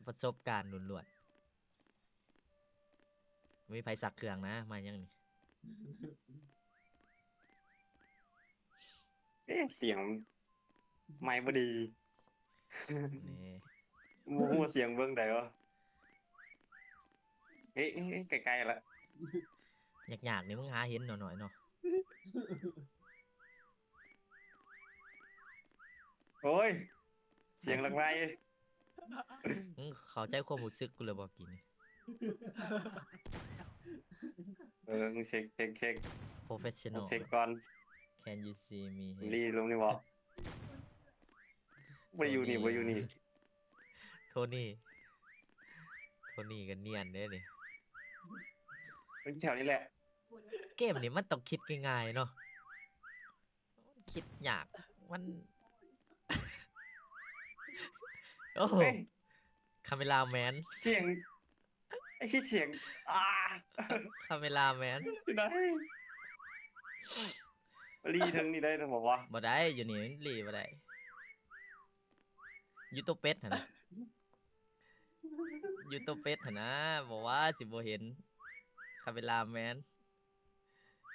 ປະສົບການລ້ວນໆ. ບໍ່ມີໃຜຊັກເຄື່ອງນະ ໄມ້ຫຍັງນີ້. ເອະ ສຽງໄມບໍ່ດີ. ນີ້ ບໍ່ຮູ້ວ່າສຽງເບິ່ງໃດວະ. ເອະ ເອະ ເອະ ໃກ້ໆລະ. ຍາກໆນີ້ ມຶງຫາເຫັນໜ້ອຍໆເນາະ. ໂອ້ຍ ສຽງຫຼັ່ງໄຫຼ. ມຶງເຂົ້າໃຈຄວາມຮູ້ສຶກກູແລ້ວບໍ່ກີ້ນີ້? ເອີ ມຶງເຊັກ ເຊັກ ເຊັກ professional ເຊັກກ່ອນ Can you see me ລີ້ລົງນີ້ບໍ່? ບໍ່ຢູ່ນີ້ ບໍ່ຢູ່ນີ້ ໂທນີ້ ໂທນີ້ກໍນຽນເດ້ນີ້ ມັນຢູ່ແຖວນີ້ແຫຼະ ເກມນີ້ມັນຕ້ອງຄິດງ່າຍໆເນາະ ມັນຄິດຍາກ ມັນ ໂອ້ໂຫ ເຮີ້ຍ ຄາເມລາແມນ ສຽງ ໄອ້ຊິສຽງ ອາ ຄາເມລາແມນ ຢູ່ໃດ ລີ້ເທິງນີ້ໄດ້ບໍ່ວະ? ບໍ່ໄດ້ ຢູ່ນີ້ລີ້ບໍ່ໄດ້ ຢູ່ໂຕເປັດຫັ້ນນະ ຢູ່ໂຕເປັດຫັ້ນນະ ບໍ່ວ່າຊິບໍ່ເຫັນ ຄາເມລາແມນ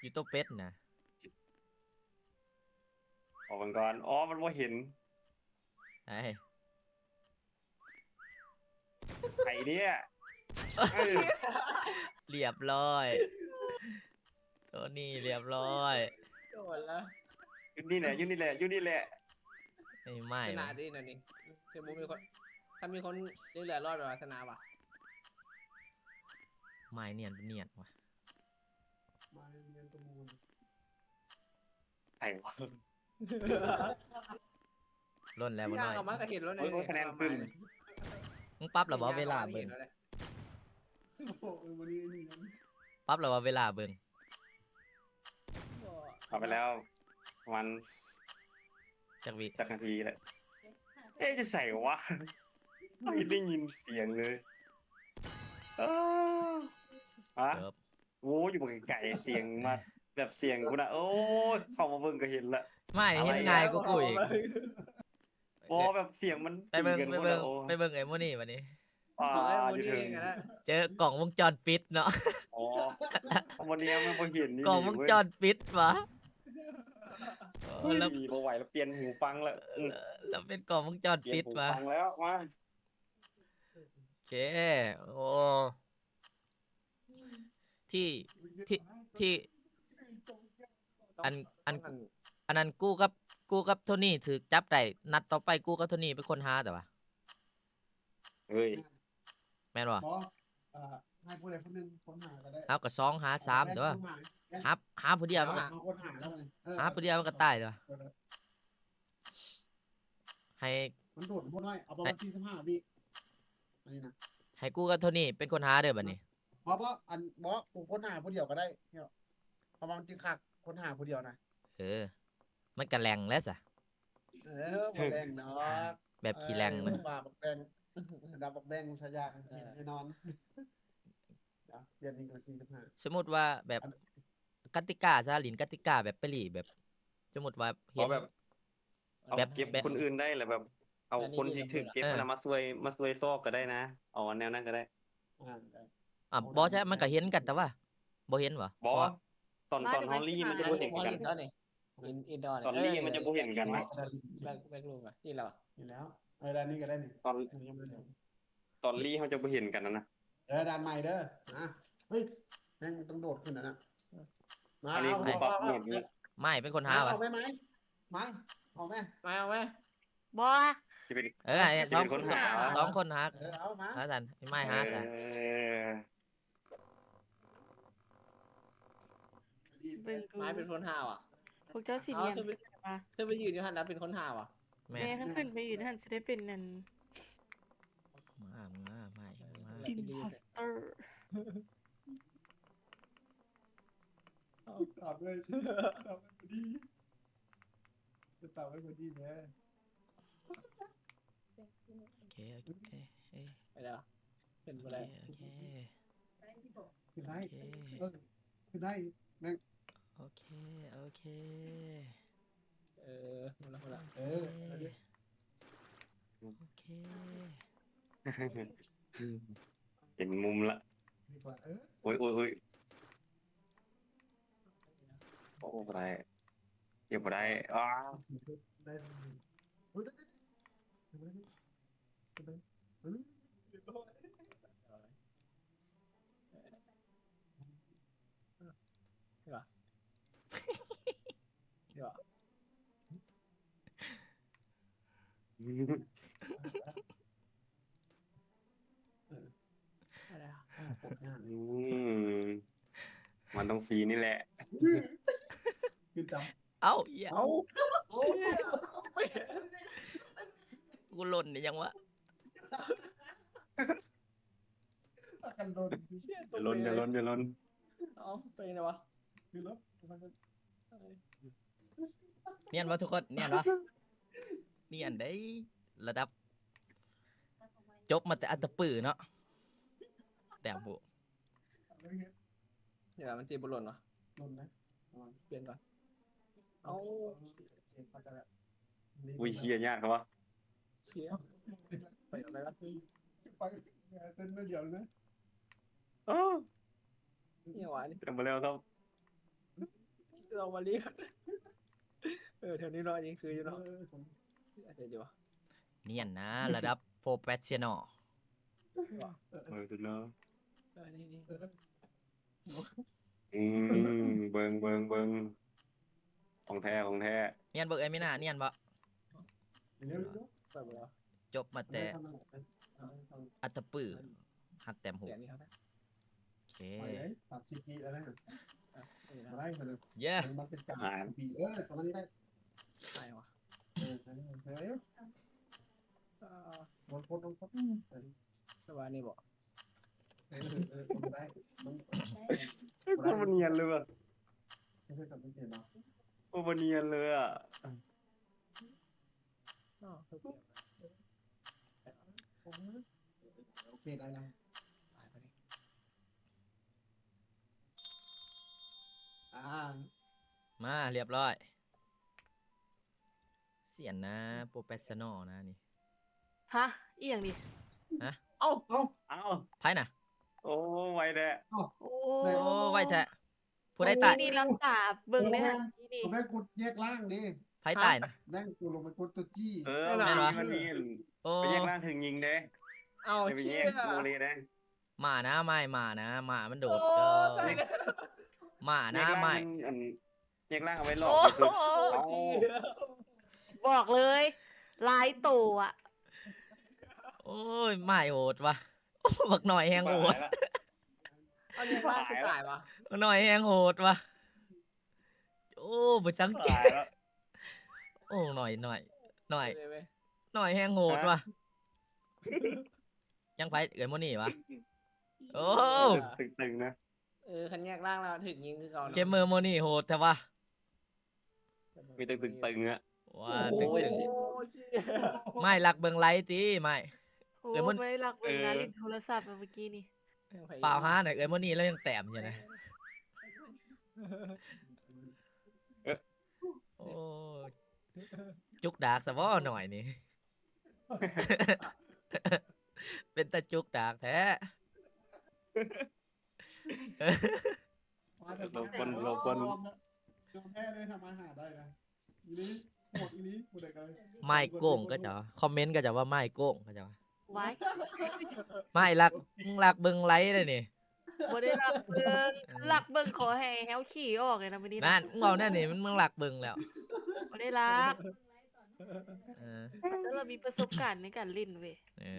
ຢູ່ໂຕເປັດນະ ອອກເບິ່ງກ່ອນ ອໍ ມັນບໍ່ເຫັນ ໄອ້ ໃຜເນຍ ເອີ ລຽບຮ້ອຍ ໂຕນີ້ລຽບຮ້ອຍ ໂດນລະ ຢູ່ນີ້ແຫຼະ ຢູ່ນີ້ແຫຼະ ຢູ່ນີ້ແຫຼະ ໄອ້ໄມ້ ຊນະ ວະ ເດ້ແນວນີ້ ຄືບໍ່ມີຄົນ ຄັນມີຄົນເຫຼືອລອດແປວ່າຊນະຫວາ ໄມ້ນຽນບໍ່ນຽນວະ ມາເນຍນປະມູນ ໃຜວະ? ຫຼົ່ນແລ້ວບໍ່ ຍ່າ ນ້ອຍ ງອອກມາກໍເຫັນແລ້ວ ໂອ້ຍ ໂອ້ຍ ຄະແນນຂຶ້ນ ມຶງປັບແລ້ວບໍ່ເວລາເບິ່ງ ໂອ້ຍ ບໍ່ໄດ້ນີ້ນຳ ປັບແລ້ວບໍ່ເວລາເບິ່ງ ເອົາໄປແລ້ວ ປະມານ ຈັກວິ ຈັກນາທີແລ້ວ ເອະ ຢູ່ໃສວະ? ບໍ່ໄດ້ຍິນສຽງເລີຍ ເອີ ຮະ ເກີບ ໂອ້ ຢູ່ບັກໄກໆ ສຽງມາ ແບບສຽງພຸ້ນນະ ໂອ້ຍ ເຂົ້າມາເບິ່ງກໍເຫັນລະ ໄມ້ເຫັນງ່າຍກວ່າກູອີກ ບໍ່ ແບບສຽງມັນ ໄປເບິ່ງ ຕີກັນ ໄປ ພຸ້ນ ເບິ່ ນະ ໂອ້ ໄປເບິ່ງໄອ້ໂມນີ້ບັດນີ້ ອ່າ ເອົາ ຢູ່ເທິງ ນີ້ກໍໄດ້ ເຈີກ້ອງວົງຈອນປິດເນາະ ອໍ ວັນນີ້ມັນບໍ່ເຫັນນີ້ ກ້ອງວົງຈອນປິດຫວາ ໂອ້ຍ ບໍ່ໄຫວລະ ປ່ຽນຫູຟັງລະ ອືມ ລະເປັນກ້ອງວົງຈອນປິດຫວາ ປ່ຽນຫູຟັງແລ້ວ ມາ ໂອເຄ ໂອ້ ທີ່ ທີ່ ທີ່ ອັນ ອັນ ອັນນັ້ນ ກູກັບ ກູກັບໂທນີ້ຖືກຈັບໄດ້ ນັດຕໍ່ໄປກູກັບໂທນີ້ເປັນຄົນຫາແຕ່ວ່າ ເອີຍ ແມ່ນບໍ່? ບໍ່ ເອີ ໃຫ້ຜູ້ໃດຜູ້ໜຶ່ງຄົ້ນຫາກໍໄດ້ ເອົາກໍສອງຫາສາມຕົວະ ຫາ ຫາຜູ້ດຽວມັນກໍ ເອົາຄົ້ນຫາແລ້ວ ເອີ ຫາຜູ້ດຽວມັນກໍຕາຍຕົວະ ເອີ ໃຫ້ ມັນໂດດບໍ່ໄດ້ ເອົາປະມານສີ່ສິບຫ້າວິ ອັນນີ້ນະ ໃຫ້ກູກັບໂທນີ້ເປັນຄົນຫາເດີບັດນີ້ ບໍ່ ບໍ່ ອັນ ບໍ່ ກູຄົ້ນຫາຜູ້ດຽວກໍໄດ້ ເພາະວ່າມັນຈຶ່ງຄັກ ຄົ້ນຫາຜູ້ດຽວນະ ເອີ ມັນກະແລ່ງແລ້ວຊະ ເອີ ບໍ່ແລ່ງດອກ ແບບຂີ້ແລ່ງນະ ເອີ ວ່າບັກແບງ ລະບັກແບງຊະຢ່າງ ເອີ ແນ່ນອນ ດຽວນີ້ກໍສີ່ສິບຫ້າ ສົມມຸດວ່າແບບ ອັນ ກະຕິກາຊະ ຫຼິ້ນກະຕິກາແບບໄປລີ້ແບບ ສົມມຸດວ່າເຫັນ ເອົາແບບ ເອົາ ແບບ ເກັບ ແບບ ຄົນອື່ນໄດ້ ແລ້ວແບບ ເອົາຄົນທີ່ຖືກເກັບ ເອີ ຫັ້ນນະ ມາຊ່ວຍ ມາຊ່ວຍຊອກກໍໄດ້ນະ ເອົາອັນແນວນັ້ນກໍໄດ້ ອ່າ ບໍ່ໃຊ່ ມັນກໍເຫັນກັນ ແຕ່ວ່າ ບໍ່ເຫັນຫວາ? ບໍ່ ຕອນ ຕອນເຮົາລີ້ມັນຈະບໍ່ເຫັນກັນ ຕອນລີ້ມັນຈະບໍ່ເຫັນກັນນະ ແບັກ ແບັກລູມ ນີ້ແລ້ວ ນີ້ແລ້ວ ເອີ ດ້ານນີ້ກໍໄດ້ນີ້ ຕອນ ຕອນລີ້ເຮົາຈະບໍ່ເຫັນກັນນະ ເອີ ດ່ານໃໝ່ເດີ ມາ ເຮີ້ຍ ແມ່ງຕ້ອງໂດດຂຶ້ນນັ້ນນະ ມາ ອັນນີ້ ເອົາ ປັບໂໝດນີ້ ໄມ້ເປັນຄົນຫາຫວາ? ເອົາໄມ້ ໄມ້ ໄມ້ ເອົາໄມ້ ໄມ້ ເອົາໄມ້ ບໍ່ ຊິເປັນ ເອີ ສອງ ຊິເປັນຄົນຫາຫວາ? ສອງຄົນຫາ ເອີ ເອົາມາ ຫາຊັ້ນ ໄມ້ຫາຊັ້ນ ເອີ ເບິ່ງກູ ໄມ້ເປັນຄົນຫາຫວາ? ພວກເຈົ້າຊິນຽນ ເອົາ ຄືໄປ ຄືໄປຢືນຢູ່ຫັ້ນແລ້ວເປັນຄົນຫາຫວາ? ແມ່ນ ແມ່ນ ຄັນຂຶ້ນໄປຢູ່ຫັ້ນຊິໄດ້ເປັນອັນ ມາ ມາ ມາ ມາ imposter ຕອບເລີຍ ຕອບເລີຍພໍດີ ຕອບເລີຍພໍດີແທ້ ໂອເຄ ໂອເຄ ເອີ ໄປແລ້ວ ເປັນບໍ່ໄດ້ ໂອເຄ ໂອເຄ ຂຶ້ນໄດ້ ໂອເຄ ເອີ ຂຶ້ນໄດ້ ແມ່ງ ໂອເຄ ໂອເຄ ເອີ ມາລະ ມາລະ ເອີ ໂອເຄ ໂອເຄ ເຫັນມຸມລະ ດີກວ່າ ເອີ ໂອ້ຍ ໂອ້ຍ ໂອ້ຍ ໂອ້ ບໍ່ໄດ້ ເກັບບໍ່ໄດ້ ອ້າ ໄດ້ ໂອ້ຍ ໄດ້ ໄດ້ ໄດ້ ໄດ້ ເອີ ຮຽບຮ້ອຍ ເອີ ເອີ ອະໄລຫວະ? ອື ນ້ອງຊີນີ້ແຫຼະ. ຄືຈຳ ເອົ້າ ເອີຍ ເອົ້າ ໂອ້ ກູຫຼົ່ນໄດ້ຫຍັງວະ? ພາກັນຫຼົ່ນ ຢ່າຫຼົ່ນ ຢ່າຫຼົ່ນ ຢ່າຫຼົ່ນ. ເອົ້າ ໄປໄງວະ? ຄືລົດ ນຽນບໍ່ທຸກຄົນ? ນຽນບໍ່? ນຽນເດ້ ລະດັບ ຈົບມາແຕ່ອັດຕະປືເນາະ ແຕ້ມຜູ້ ເອີ ມັນຊິບໍ່ຫຼົ່ນວະ? ຫຼົ່ນນະ ລະວັງ ປ່ຽນກ່ອນ. ເອົ້າ ເຂົາຈະ ອຸ້ຍ ເຊຍຍາກແທ້ວະ ເຊຍ ໄປເອົາໄປວະ ໄປ ເຕັ້ນໜ້ອຍດຽວນະ. ເອີ ອີຫຍັງວະນີ້ ເຕັມໄປແລ້ວຄັບ ເອົາມາລີ້. ເອີ ແຖວນີ້ເນາະ ຍັງຄືຢູ່ເນາະ ເອີ ອາດຈະຢູ່ວະ. ນຽນນະ ລະດັບໂປຣເຟສຊັນນໍ ເອີ ເອີ ນີ້ໆ ອືມ ເບິ່ງ ເບິ່ງ ເບິ່ງ ຂອງແທ້ ຂອງແທ້. ນຽນບໍ່ເອີຍ ມີໜ້າ ນຽນບໍ່? ຈົບມາແຕ່ອັດຕະປື ຮັດແຕ້ມຫູ ໂອເຄ ສາມສິບວິແລ້ວນະ ບໍ່ໄດ້ ເຢ້ ມັນເປັນການປີ ເອີ ປະມານນີ້ໄດ້ ໄດ້ວະ ເອີ ເອີ ເອີ ລອງກົດ ລອງກົດ ອືມ ແຕ່ວ່ານີ້ບໍ່? ເອີ ເອີ ບໍ່ໄດ້ ມັນ ໂຄດບໍ່ນຽນເລີຍວ່ະ ເອີ ບໍ່ນຽນເລີຍອະ. ອໍ ໂອເຄ ໄດ້ແລ້ວ ໄປ ໄປ ອ່າ ມາ ຮຽບຮ້ອຍ. ສຽນນະ ໂປຣເຟສຊັນນໍນະນີ້. ຮະ ອີ່ຫຍັງນີ້? ຮະ ເອົ້າ ເອົ້າ ເອົ້າ ໃຜນະ? ໂອ້ ໄວແທ້ ເອົ້າ ໂອ້ ໄວແທ້. ຜູ້ໃດຕາຍ? ນີ້ລັກສາເບິ່ງເລີຍຫັ້ນ ນີ້ ແບງກົດແຍກລ່າງເດ້. ໃຜຕາຍນະ? ແບງກົດລົງໄປກົດຕົວຈີ້ ເອີ ແມ່ນຫວາ? ມັນມີ ໂອ້ ໄປແຍກລ່າງຖືກຍິງເດ້. ເອົາ ໄປແຍກ ເຊຍ ໂມເລເດ້. ໝານະ ໝາ ໝານະ ໝາມັນໂດດ. ໂອ້ ຕາຍແລ້ວ ໝານະ ໝາ ອັນ ແຍກລ່າງເອົາໄວ້ຫຼອກ ໂອ້ ເອົາ ບອກເລີຍ ຫຼາຍໂຕອະ. ໂອ້ຍ ໝາໂຫດວ່ະ ໂອ້ ບັກໜ້ອຍແຮງໂຫດ. ເອົາແຍກລ່າງຄືຕາຍຫວາ? ບັກໜ້ອຍແຮງໂຫດວ່ະ ໂອ້ ບໍ່ສັງເກດ. ໂອ້ ໜ້ອຍ ໜ້ອຍ ໜ້ອຍ ເລີຍເວີຍ ໜ້ອຍແຮງໂຫດວ່ະ. ຮະ? ຍັງໃຜ ເອື້ອຍໂມນີຫວາ? ໂອ້ ຕຶງໆນະ. ເອີ ຄັນແຍກລ່າງແລ້ວຖືກຍິງຄືເກົ່າເນາະ. ເກມເມີໂມນີໂຫດແທ້ຫວາ? ມີແຕ່ຕຶງໆອະ ວ່າ ໂອ້ຍ ຕຶງໆ. ໂອ້ຍ ໝາຍລັກເບິ່ງໄລຕິ ໝາຍ ໂອ້ ເອື້ອຍໂມນີ ໄປລັກເບິ່ງນະ ເອີ ຫຼິ້ນໂທລະສັບເມື່ອກີ້ນີ້. ເອີ ຟ້າວຫານະ ເອື້ອຍໂມນີລາວຍັງແຕ້ມຢູ່ນະ. ເອີ ໂອ້ ຈຸກດາກຊະບໍ່ໜ້ອຍນີ້ ເປັນຕາຈຸກດາກແທ້. ມາເດີ ໂລກົນ ໂລກົນ ຍອມແພ້ເລີຍ ທຳອາຫານໄດ້ນະ ອີ່ຫຼີ ໂຫດອີ່ຫຼີ ຜູ້ໃດກໍໄດ້. ໝາຍໂກງ ເຂົາເຈົ້າຄອມເມັນ ເຂົາເຈົ້າວ່າໝາຍໂກງ ເຂົາເຈົ້າວ່າ ວ້າຍ ໝາຍລັກ ລັກເບິ່ງໄລເດ້ນີ້. ບໍ່ໄດ້ລັກເບິ່ງ ເອີ ລັກເບິ່ງຂໍໃຫ້ເຮົາຂີ້ອອກແລ້ວນະມື້ນີ້ນະ. ນັ້ນ ມຶງເວົ້າແນວນີ້ ມັນ ມຶງລັກເບິ່ງແລ້ວ ບໍ່ໄດ້ລັກ. ເອີ ແຕ່ລາວມີປະສົບການໃນການຫຼິ້ນເວີຍ. ເອີ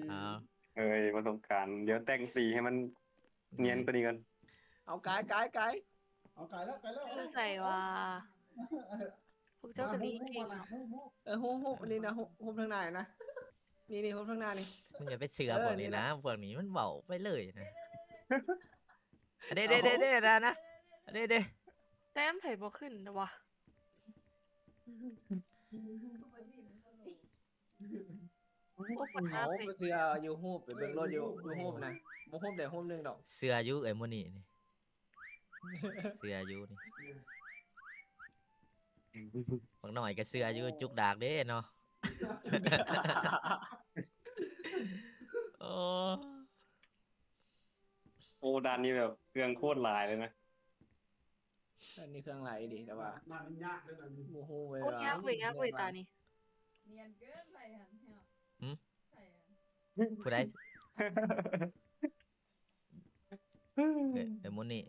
ເອົາ ເອີຍ ປະສົບການ ດຽວແຕ່ງສີໃຫ້ມັນ ນຽນກວ່ານີ້ກ່ອນ. ເອົາກາຍ ກາຍ ກາຍ ເອົາກາຍແລ້ວ ກາຍແລ້ວ. ຢູ່ໃສຫວາ? ພວກເຈົ້າກໍດີເກັ່ງ. ເອີ ຮູບ ຮູບອັນນີ້ນະ ຮູບ ຮູບທາງໜ້ານີ້ນະ ນີ້ ຮູບທາງໜ້ານີ້. ມຶງຢ່າໄປເຊື່ອພວກນີ້ນະ ເອີ ນີ້ລະ ພວກນີ້ມັນເວົ້າໄປເລີຍນະ. ເດ້ ເອົາ ເດ້ ເດ້ ເດ້ ນະ ນະ ເດ້ ເດ້. ແຕ້ມໃຜບໍ່ຂຶ້ນຫວາ? ໂອ້ ເອົາ ບໍ່ເຊື່ອຢູ່ຮູບ ໄປເບິ່ງໂລດຢູ່ ຢູ່ຮູບນະ ບໍ່ຮູບໃດຮູບໜຶ່ງດອກ. ເຊື່ອຢູ່ເອື້ອຍໂມນີນີ້ ເຊື່ອຢູ່ນີ້. ບັກໜ້ອຍກໍເຊື່ອຢູ່ ຈຸກດາກເດ້ເນາະ. ໂອ້ ໂອ້ ດ່ານນີ້ແບບເຄື່ອງໂຄດຫຼາຍເລີຍນະ. ອັນນີ້ເຄື່ອງຫຼາຍອີ່ຫຼີ ແຕ່ວ່າ ມັນຍາກເດ້ ບໍ່ຮູ້ເວີຍ. ໂອ້ ຍາກເວີຍ ຍາກເວີຍຕານີ້. ນຽນເກີນ ໃຜຫັ້ນ ຫຶ? ໃຜຫັ້ນ? ຜູ້ໃດ? ເອີ ເອີ ໂມນີ.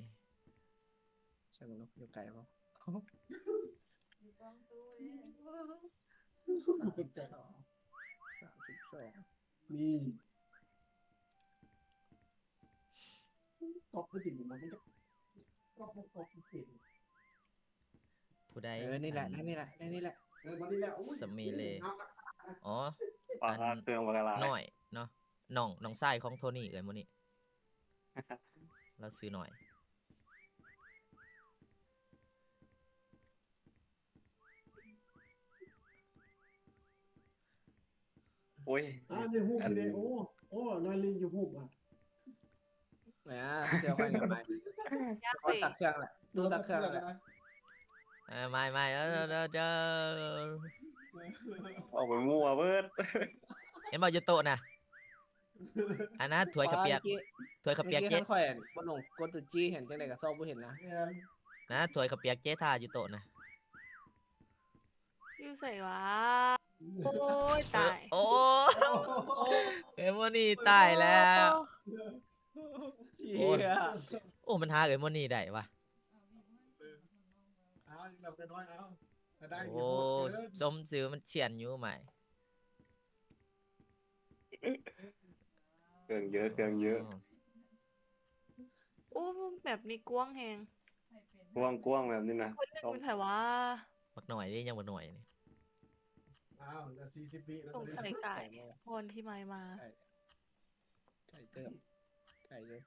ໃສ່ໝວກນກ ຢູ່ໄກບໍ່? ຢູ່ກ້ອງຕູ້ເດ້. ສາມສິບສອງ ນີ້ ກອບໄປຕິດມັນ ມັນຈະ ຜູ້ໃດ ເອີ ນີ້ແຫຼະ ອັນ ໃນນີ້ແຫຼະ ໃນນີ້ແຫຼະ ເອີ ບໍ່ນີ້ແຫຼະ ໂອ້ຍ ສະເມເລ ເອົາ ອໍ ປາ ອັນ ເຄື່ອງບັກຫຼາຍ ນ້ອຍເນາະ ນ້ອງ ນ້ອງຊາຍຂອງໂທນີ້ ເອີຍ ໂມນີ້ ລາວຊື່ນ້ອຍ. ໂອ້ຍ ອ່າ ໃນຮູບນີ້ເດ້ ອັນ ໂອ້ ໂອ້ ນາລີຢູ່ຮູບອ່ະ ແໝ ເຊື່ອຂ້ອຍແຫຼະໄປ ຕ້ອງສັກເຄື່ອງແຫຼະ ຕ້ອງສັກເຄື່ອງແຫຼະ ເອີ ໄໝ ໄໝ ເອີ ເອີ ເອີ ເອີ ອອກໄປມົ້ວເບີດ ເຫັນບໍ່ຢູ່ໂຕະນະ ອັນນັ້ນຖ້ວຍເຂົ້າປຽກ ຖ້ວຍເຂົ້າປຽກເຈ ຂ້ອຍບໍ່ລົງກົດຕົວຈີ ເຫັນຈັ່ງໃດກໍຊອກບໍ່ເຫັນນະ ນະ ຖ້ວຍເຂົ້າປຽກເຈຖ້າຢູ່ໂຕະນະ ຢູ່ໃສວະ ໂອ້ຍ ຕາຍ ໂອ້ ເອີຍ ໂມນີ້ຕາຍແລ້ວ ໂອ້ຍ ໂອ້ ມັນຫາເອີຍ ໂມນີ້ໄດ້ວະ ເອົາອີກແລ້ວ ໄປນ້ອຍ ເອົາ ກໍໄດ້ ໂອ້ ສົມຊື່ມັນຊຽນຢູ່ໃໝ່ ເຄື່ອງເຍີະ ເຄື່ອງເຍີະ ໂອ້ ແບບນີ້ກວ້າງແຮງ ກວ້າງ ກວ້າງແບບນີ້ນະ ຄົນໜຶ່ງເປັນໃຜວະ ບັກໜ້ອຍເດ້ ຍັງບັກໜ້ອຍນີ້ ອ້າວ ເຫຼືອສີ່ສິບວິແລ້ວ ສົງໄສກາຍ ກ່ອນທີ່ໄມມາ ໄກເຕີບ ໄກເຕີບ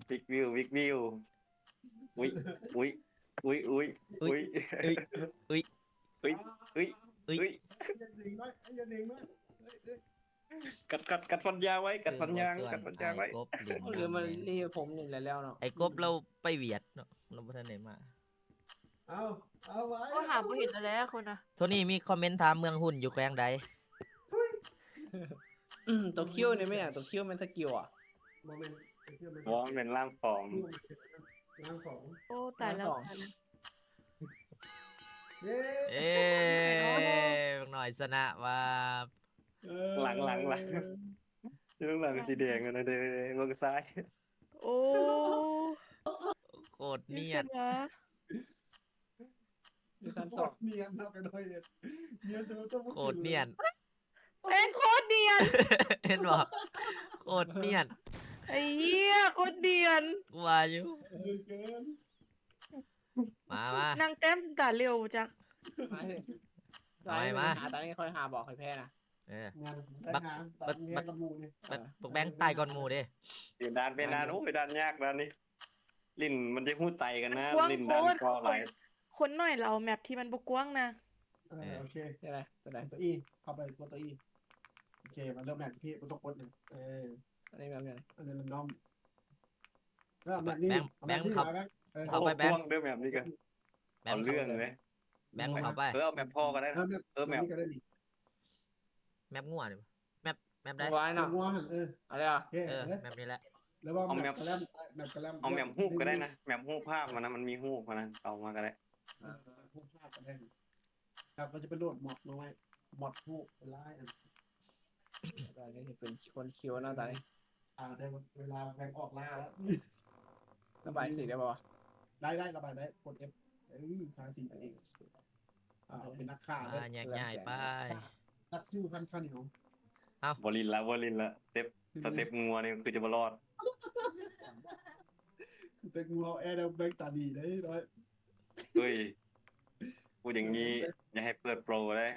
ວິກວິວ ວິກວິວ ອຸ້ຍ ອຸ້ຍ ອຸ້ຍ ອຸ້ຍ ອຸ້ຍ ອຸ້ຍ ອຸ້ຍ ອຸ້ຍ ອຸ້ຍ ອຸ້ຍ ຢ່າດຶງໄວ້ ຢ່າດຶງໄວ້ ເອີຍ ເອີຍ ກັດ ກັດ ກັດຟັນຢາໄວ້ ກັດຟັນຍາງ ກັດຟັນຢາໄວ້ ເອີ ມັນນີ້ ຜົມນີ້ແຫຼະແລ້ວເນາະ ໄອ້ກົບລາວໄປຫວຽດເນາະ ລາວບໍ່ທັນໄດ້ມາ ເອົາ ເອົາໄວ້ ໂອ້ ຫາບໍ່ເຫັນແລ້ວຄົນນະ ໂທນີ້ມີຄອມເມັນຖາມເມືອງຮຸນຢູ່ແຂວງໃດ? ໂຕຄິວນີ້ແມ່ນຫຍັງ? ໂຕຄິວແມ່ນສະກິວຫວາ? ບໍ່ແມ່ນ ໂຕຄິວແມ່ນ ບໍ່ ມັນແມ່ນຮ່າງຂອງ ຮ່າງຂອງ ໂອ້ ຕາຍແລ້ວ ຕາຍແລ້ວ ເຢ້ ເອ້ ບັກໜ້ອຍຊະນະວ່າ ເອີ ຫຼັງ ຫຼັງ ຫຼັງ ຢູ່ເບື້ອງຫຼັງສີແດງຫັ້ນນະເດ້ ເບິ່ງຊ້າຍ ໂອ້ ໂຄດນຽນ ຢູ່ຊັ້ນສອງ ໂຄດນຽນເນາະ ກະໂດຍ ນຽນແຕ່ວ່າຕ້ອງ ໂຄດນຽນ ແມ່ນໂຄດນຽນ ເຫັນບໍ່? ໂຄດນຽນ ໄອ້ເຫຍ ໂຄດນຽນ ວ່າຢູ່ ເອີ ເກີນ ມາ ມາ ນາງແຕ້ມຈົນຕາຫຼຽວຈັກ ມາເອີຍ ເອົາໃໝ່ມາ ຕານີ້ຄ່ອຍຫາບອກໃຫ້ແພ້ນະ ເອີ ບັກ ບັກ ບັກ ບັກແບງຕາຍກ່ອນໝູ່ເດ້ ເປັນດ່ານ ເປັນດ່ານ ໂອ້ຍ ດ່ານຍາກດ່ານນີ້ ຫຼິ້ນມັນຈະຮູ້ໄຕກັນນະ ມັນກວ້າງໂພດ ຫຼິ້ນດ່ານກໍຫຼາຍ ຄົນ ຄົນໜ້ອຍລະເອົາແມັບທີ່ມັນບໍ່ກວ້າງນະ ເອີ ເອີ ໂອເຄ ໄດ້ ໄດ້ ກົດຕົວອີ ເຂົ້າໄປກົດຕົວອີ ໂອເຄ ມາເລີ່ມແມັບທີ່ບໍ່ຕ້ອງກົດ ເອີ ອັນນີ້ແມັບຫຍັງ ອັນນີ້ແຣນດອມ ເອີ ແມັບນີ້ ແບງ ແບັງ ເຂົ້າ ເອີ ເຂົ້າໄປແບງ ເອົາເລື່ອງເລີຍ ແບັງເຂົ້າໄປ ເອີ ເອົາແມັບພໍ່ກໍໄດ້ນະ ເອີ ແມັບ ເອີ ແມັບ ແມັບງົວນີ້ ແມັບ ແມັບໃດ ງົວເນາະ ງົວຫັ້ນ ເອີ ເອົາເລີຍ ເອີ ເອີ ແມັບນີ້ແຫຼະ ເອົາແມັບ ແມັບກະແລັມ ແມັບກະແລັມ ເອົາແມັບຮູບກໍໄດ້ນະ ແມັບຮູບພາບມັນນະ ມັນມີຮູບມັນນະ ເອົາມາກໍໄດ້ ເອີ ຮູບພາບກໍໄດ້ ແລ້ວກໍຈະໄປໂຫຼດມອດນ້ອຍ ມອດຮູບຫຼາຍອັນ ຕອນນີ້ເປັນຄົນຄິວເນາະຕອນນີ້ ອ່າ ໄດ້ເວລາແບ່ງອອກລ່າແລ້ວ ລະບາຍສີໄດ້ບໍ່? ໄດ້ ໄດ້ ລະບາຍໄດ້ ກົດເອັຟ ເອີ ທາສີໄປເອງ ອ່າ ເປັນນັກຂ້າເລີຍ ອ່າ ແຍກຍ້າຍໄປ ນັກສູ້ພັນຂ້າວໜຽວ ເອົ້າ ບໍ່ຫຼິ້ນລະ ບໍ່ຫຼິ້ນລະ ສະເຕັບ ສະເຕັບງົວນີ້ຄືຈະບໍ່ລອດ ສະເຕັບງົວແອດແບງຕາດີເດ້ນ້ອຍ ເຮີ້ຍ ພູດຢ່າງນີ້ຢ່າໃຫ້ເປີດໂປຣເດ້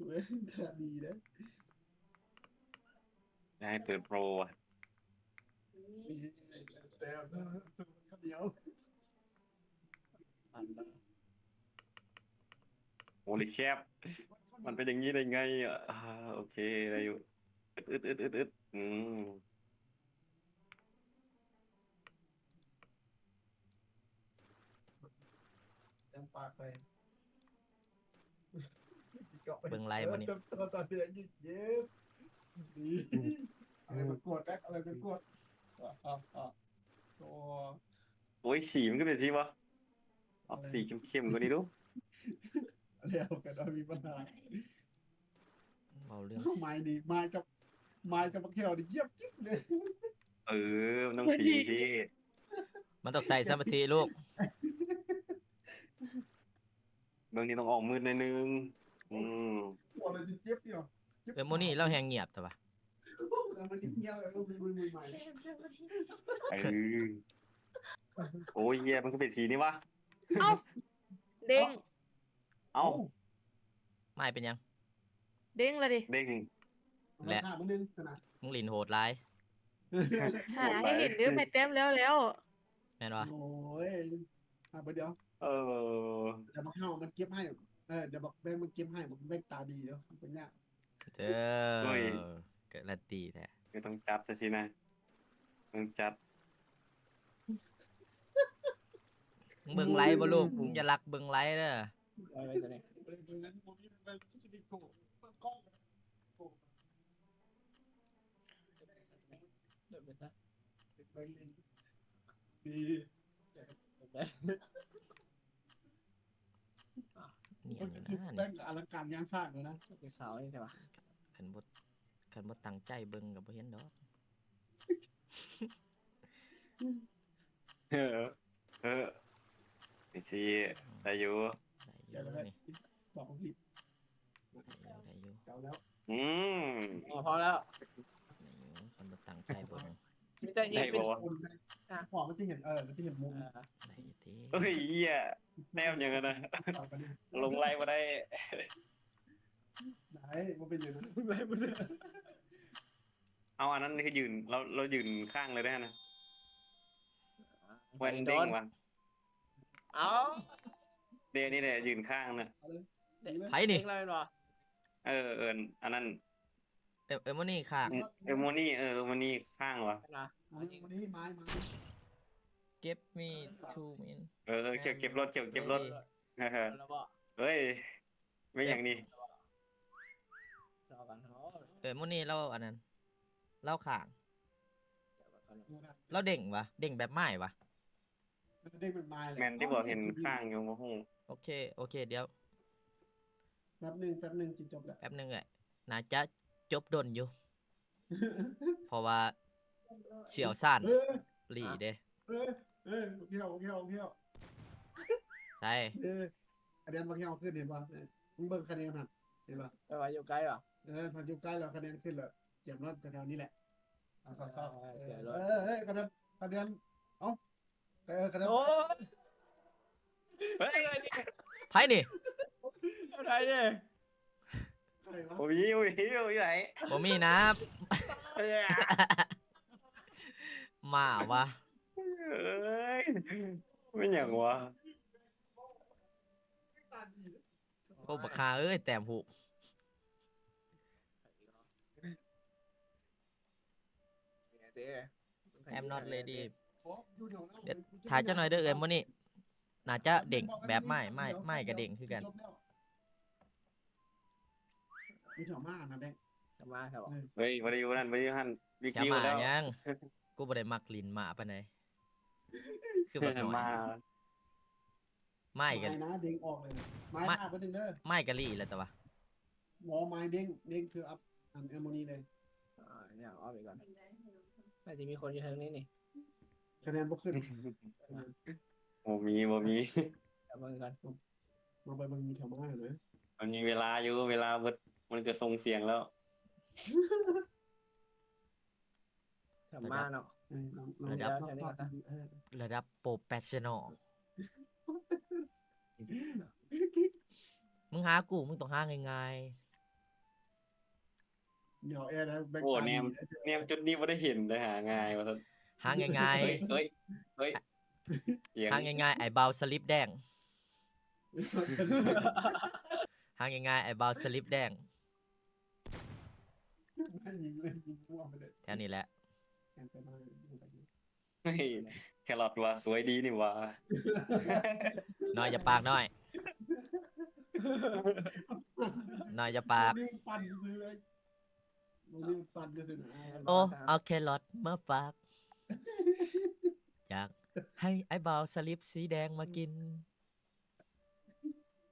ແບງຕາດີເດ້ ຢ່າໃຫ້ເປີດໂປຣ ແຕ້ມ ຄຳດຽວ Holy crap ມັນເປັນຢ່າງນີ້ໄດ້ໄງ? ອ່າ ໂອເຄ ໄດ້ຢູ່ ອຶດໆໆໆ ອືມ ເບິ່ງໄລ່ບໍ່ນີ້ ເອີ ຕອນ ຕອນທີ່ເຢັບ ອືມ ອາໄລມັນກວດ ອາໄລມັນກວດ ໂອ້ ໂອ້ຍ ສີມັນຄືເປັນສີວະ? ອອກສີເຂັ້ມໆກວ່ານີ້ດູ ແລ້ວກໍໄດ້ມີບັນຫາ ເວົ້າເລື່ອງ ໄມ້ນີ້ ໄມ້ກັບ ໄມ້ກັບບັກແຂ້ວນີ້ຢຽບຈິກເລີຍ ເອີ ມັນຕ້ອງສີທີ່ ມັນຕ້ອງໃສ່ສະມາທິລູກ ເບິ່ງນີ້ຕ້ອງອອກມືດໜ້ອຍໜຶ່ງ ອືມ ຫົວເລີຍຊິເຈັບຢູ່ ເອີ ມື້ນີ້ລາວແຮງງຽບແທ້ວະ ມັນເຫື່ອ ເອີ ມັນ ມັນ ມັນ ມັນ ເອີ ໂອ້ຍ ເຫື່ອ ມັນຄືເປັນສີນີ້ວະ? ເອົ້າ ເດ້ງ ເອົ້າ ໝາຍເປັນຫຍັງ? ເດ້ງລະເດ ເດ້ງ ແລະ ຖ້າມື້ໜຶ່ງນະ ມຶງຫຼິ້ນໂຫດຫຼາຍ ຫາໃຫ້ເຫັນເດີ້ ໄປແຕ້ມແລ້ວແລ້ວ ແມ່ນບໍ່? ໂອ້ຍ ຫາບໍ່ດຽວ ເອີ ດຽວບັກເຮົາມັນເກັບໃຫ້ ເອີ ດຽວບັກແບງມັນເກັບໃຫ້ ບັກແບງຕາດີເດີ້ ມັນເປັນຍາກ ເດີ ໂອ້ຍ ກາລັນຕີແທ້ ກໍຕ້ອງຈັດຈັ່ງຊີ້ນະ ຕ້ອງຈັດ ມຶງເບິ່ງໄລບໍ່ລູກ? ມຶງຢ່າລັກເບິ່ງໄລເດີ ເອີ ໂຕນີ້ ນຽນຢູ່ນະ ແບງກໍອະລັງການງານສ້າງຢູ່ນະ ເປັນສາວນີ້ແທ້ວະ ຄັນບໍ່ ຄັນບໍ່ຕັ້ງໃຈເບິ່ງກໍບໍ່ເຫັນດອກ ເອີ ເອີ ຈັ່ງຊີ້ ອືມ ໄດ້ຢູ່ ໄດ້ຢູ່ນີ້ ບອກຜິດ ໄດ້ຢູ່ ໄດ້ຢູ່ ເຈົ້າແລ້ວ ອືມ ອໍ ພໍແລ້ວ ໄດ້ຢູ່ ຄັນບໍ່ຕັ້ງໃຈເບິ່ງ ມີແຕ່ຍິງ ໄດ້ບໍ່ວະ? ອາ ຂອງມັນຈະເຫັນ ເອີ ມັນຈະເຫັນມຸມ ເອີ ໄດ້ຢູ່ຕິ ເອີຍ ເອີຍ ແນວຫຍັງຫັ້ນນະ ລົງໄລບໍ່ໄດ້ ໄດ້ ບໍ່ເປັນຫຍັງ ລົງໄລບໍ່ໄດ້ ເອົາ ອັນນັ້ນຄືຢືນ ລາວ ລາວຢືນຂ້າງເລີຍໄດ໋ຫັ້ນນະ ແວ່ນເດ້ງວ່ະ ເອົາ ເດ ນີ້ແຫຼະຢືນຂ້າງນະ ໃຜນີ້? ເອີ ເອີ ອັນນັ້ນ ເອີ ເອີໂມນີຂ້າງ ເອີໂມນີ ເອີໂມນີຂ້າງວ່ະ Give me two minutes ເອີ ເອີ ເກັບລົດ ເກັບລົດ ເອີ ເອີ ແມ່ນຫຍັງນີ້ ເອີໂມນີລາວອັນນັ້ນ ລາວຂ້າງ ລາວເດ້ງຫວາ ເດ້ງແບບໝາຍຫວາ ເດ້ງແບບໝາຍແຫຼະ ແມ່ນຕິບໍ່ ເຫັນຂ້າງຢູ່ ບໍ່ຮູ້ ໂອເຄ ໂອເຄ ດຽວ ແປັບໜຶ່ງ ແປັບໜຶ່ງ ຊິຈົບແລ້ວ ແປັບໜຶ່ງເອື້ອຍ ໜ້າຈະຈົບດົນຢູ່ ເພາະວ່າຊ່ຽວຊານ ເອີ ອີ່ຫຼີເດ້ ເອີ ເອີ ບັກເຫື່ອ ບັກເຫື່ອ ບັກເຫື່ອ ໃສ ເອີ ຄະແນນບັກເຫື່ອຂຶ້ນ ເຫັນບໍ່? ເອີ ມຶງເບິ່ງຄະແນນຫັ້ນ ເຫັນບໍ່? ແຕ່ວ່າຢູ່ໃກ້ຫວາ? ເອີ ຖ້າຢູ່ໃກ້ແລ້ວຄະແນນຂຶ້ນແລ້ວ ກຽມລອດແຖວໆນີ້ແຫຼະ ເອີ ເອີ ຄະແນນ ຄະແນນ ເອົ້າ ເອີ ຄະແນນ ໂອ້ຍ ເຮີ້ຍ ໃຜນີ້? ໃຜນີ້? ໃຜວະ? ບໍ່ມີ ບໍ່ມີ ບໍ່ມີໃຜ ບໍ່ມີນະ ເອີ ໝາຫວາ ເອີຍ ແມ່ນຫຍັງຫວາ? ໂອ້ ບັກຫ່າເອີຍ ແຕ້ມຮູບ I'm not ready ດຽວຖ້າຈັກໜ່ອຍເດີ ເອື້ອຍ ມື້ນີ້ໜ້າຈະເດ້ງແບບໄມ້ ໄມ້ ໄມ້ກະເດ້ງຄືກັນ ມີແຖວມ້ານະແບງ ແຖວມ້າ ແຖວ ເອີ ເຮີ້ຍ ບໍ່ໄດ້ຢູ່ນັ້ນ ບໍ່ໄດ້ຢູ່ຫັ້ນ ວິກ ແຖວມ້າແລ້ວຫຍັງ ກູບໍ່ໄດ້ມັກຫຼິ້ນມ້າປານໃດ ຄືບັກນ້ອຍ ມ້າ ໄມ້ກະ ໄມ້ນະ ເດ້ງອອກເລີຍນະ ໄມ້ ໄມ້ ຖ້າເພິ່ນເດີ ໄມ້ກະລີແລ້ວແຕ່ວ່າ ບໍ່ ໄມ້ເດ້ງ ເດ້ງຄືອັບ ອັນ ແອມໂມນີເລີຍ ອ່າ ຢ່າ ອອກໄປກ່ອນ ໜ້າຈະມີຄົນຢູ່ເທິງນີ້ນີ້ ຄະແນນບໍ່ຂຶ້ນ ບໍ່ມີ ບໍ່ມີ ເອົາເບິ່ງກ່ອນ ມາໄປເບິ່ງແຖວມາເລີຍ ມັນມີເວລາຢູ່ ເວລາເບິດ ມັນຈະສົ່ງສຽງແລ້ວ. ທຳມາເນາະ ເອີ ລະດັບ ລະດັບໂປຣເຟສຊັນນໍ ມຶງຫາກູ ມຶງຕ້ອງຫາງ່າຍໆ ດຽວແອ ແບກ ໂອ້ ຕາ ແນມ ແນມຈຸດນີ້ບໍ່ໄດ້ເຫັນເລີຍ ຫາງ່າຍວ່າຊັ້ນ ຫາງ່າຍໆ ເຮີ້ຍ ເຮີ້ຍ ຫາງ່າຍໆ ໄອ້ບ່າວສະລິບແດງ ຫາງ່າຍໆ ໄອ້ບ່າວສະລິບແດງ ແຖວນີ້ແຫຼະ ເຮີ້ຍ ແຄຣອດວ່າສວຍດີນີ້ຫວ່າ ນ້ອຍຢ່າປາກ ນ້ອຍ ນ້ອຍຢ່າປາກ ໂອ້ ເອົາແຄຣອດມາຝາກ ຢາກໃຫ້ອ້າຍບ່າວສະລິບສີແດງມາກິນ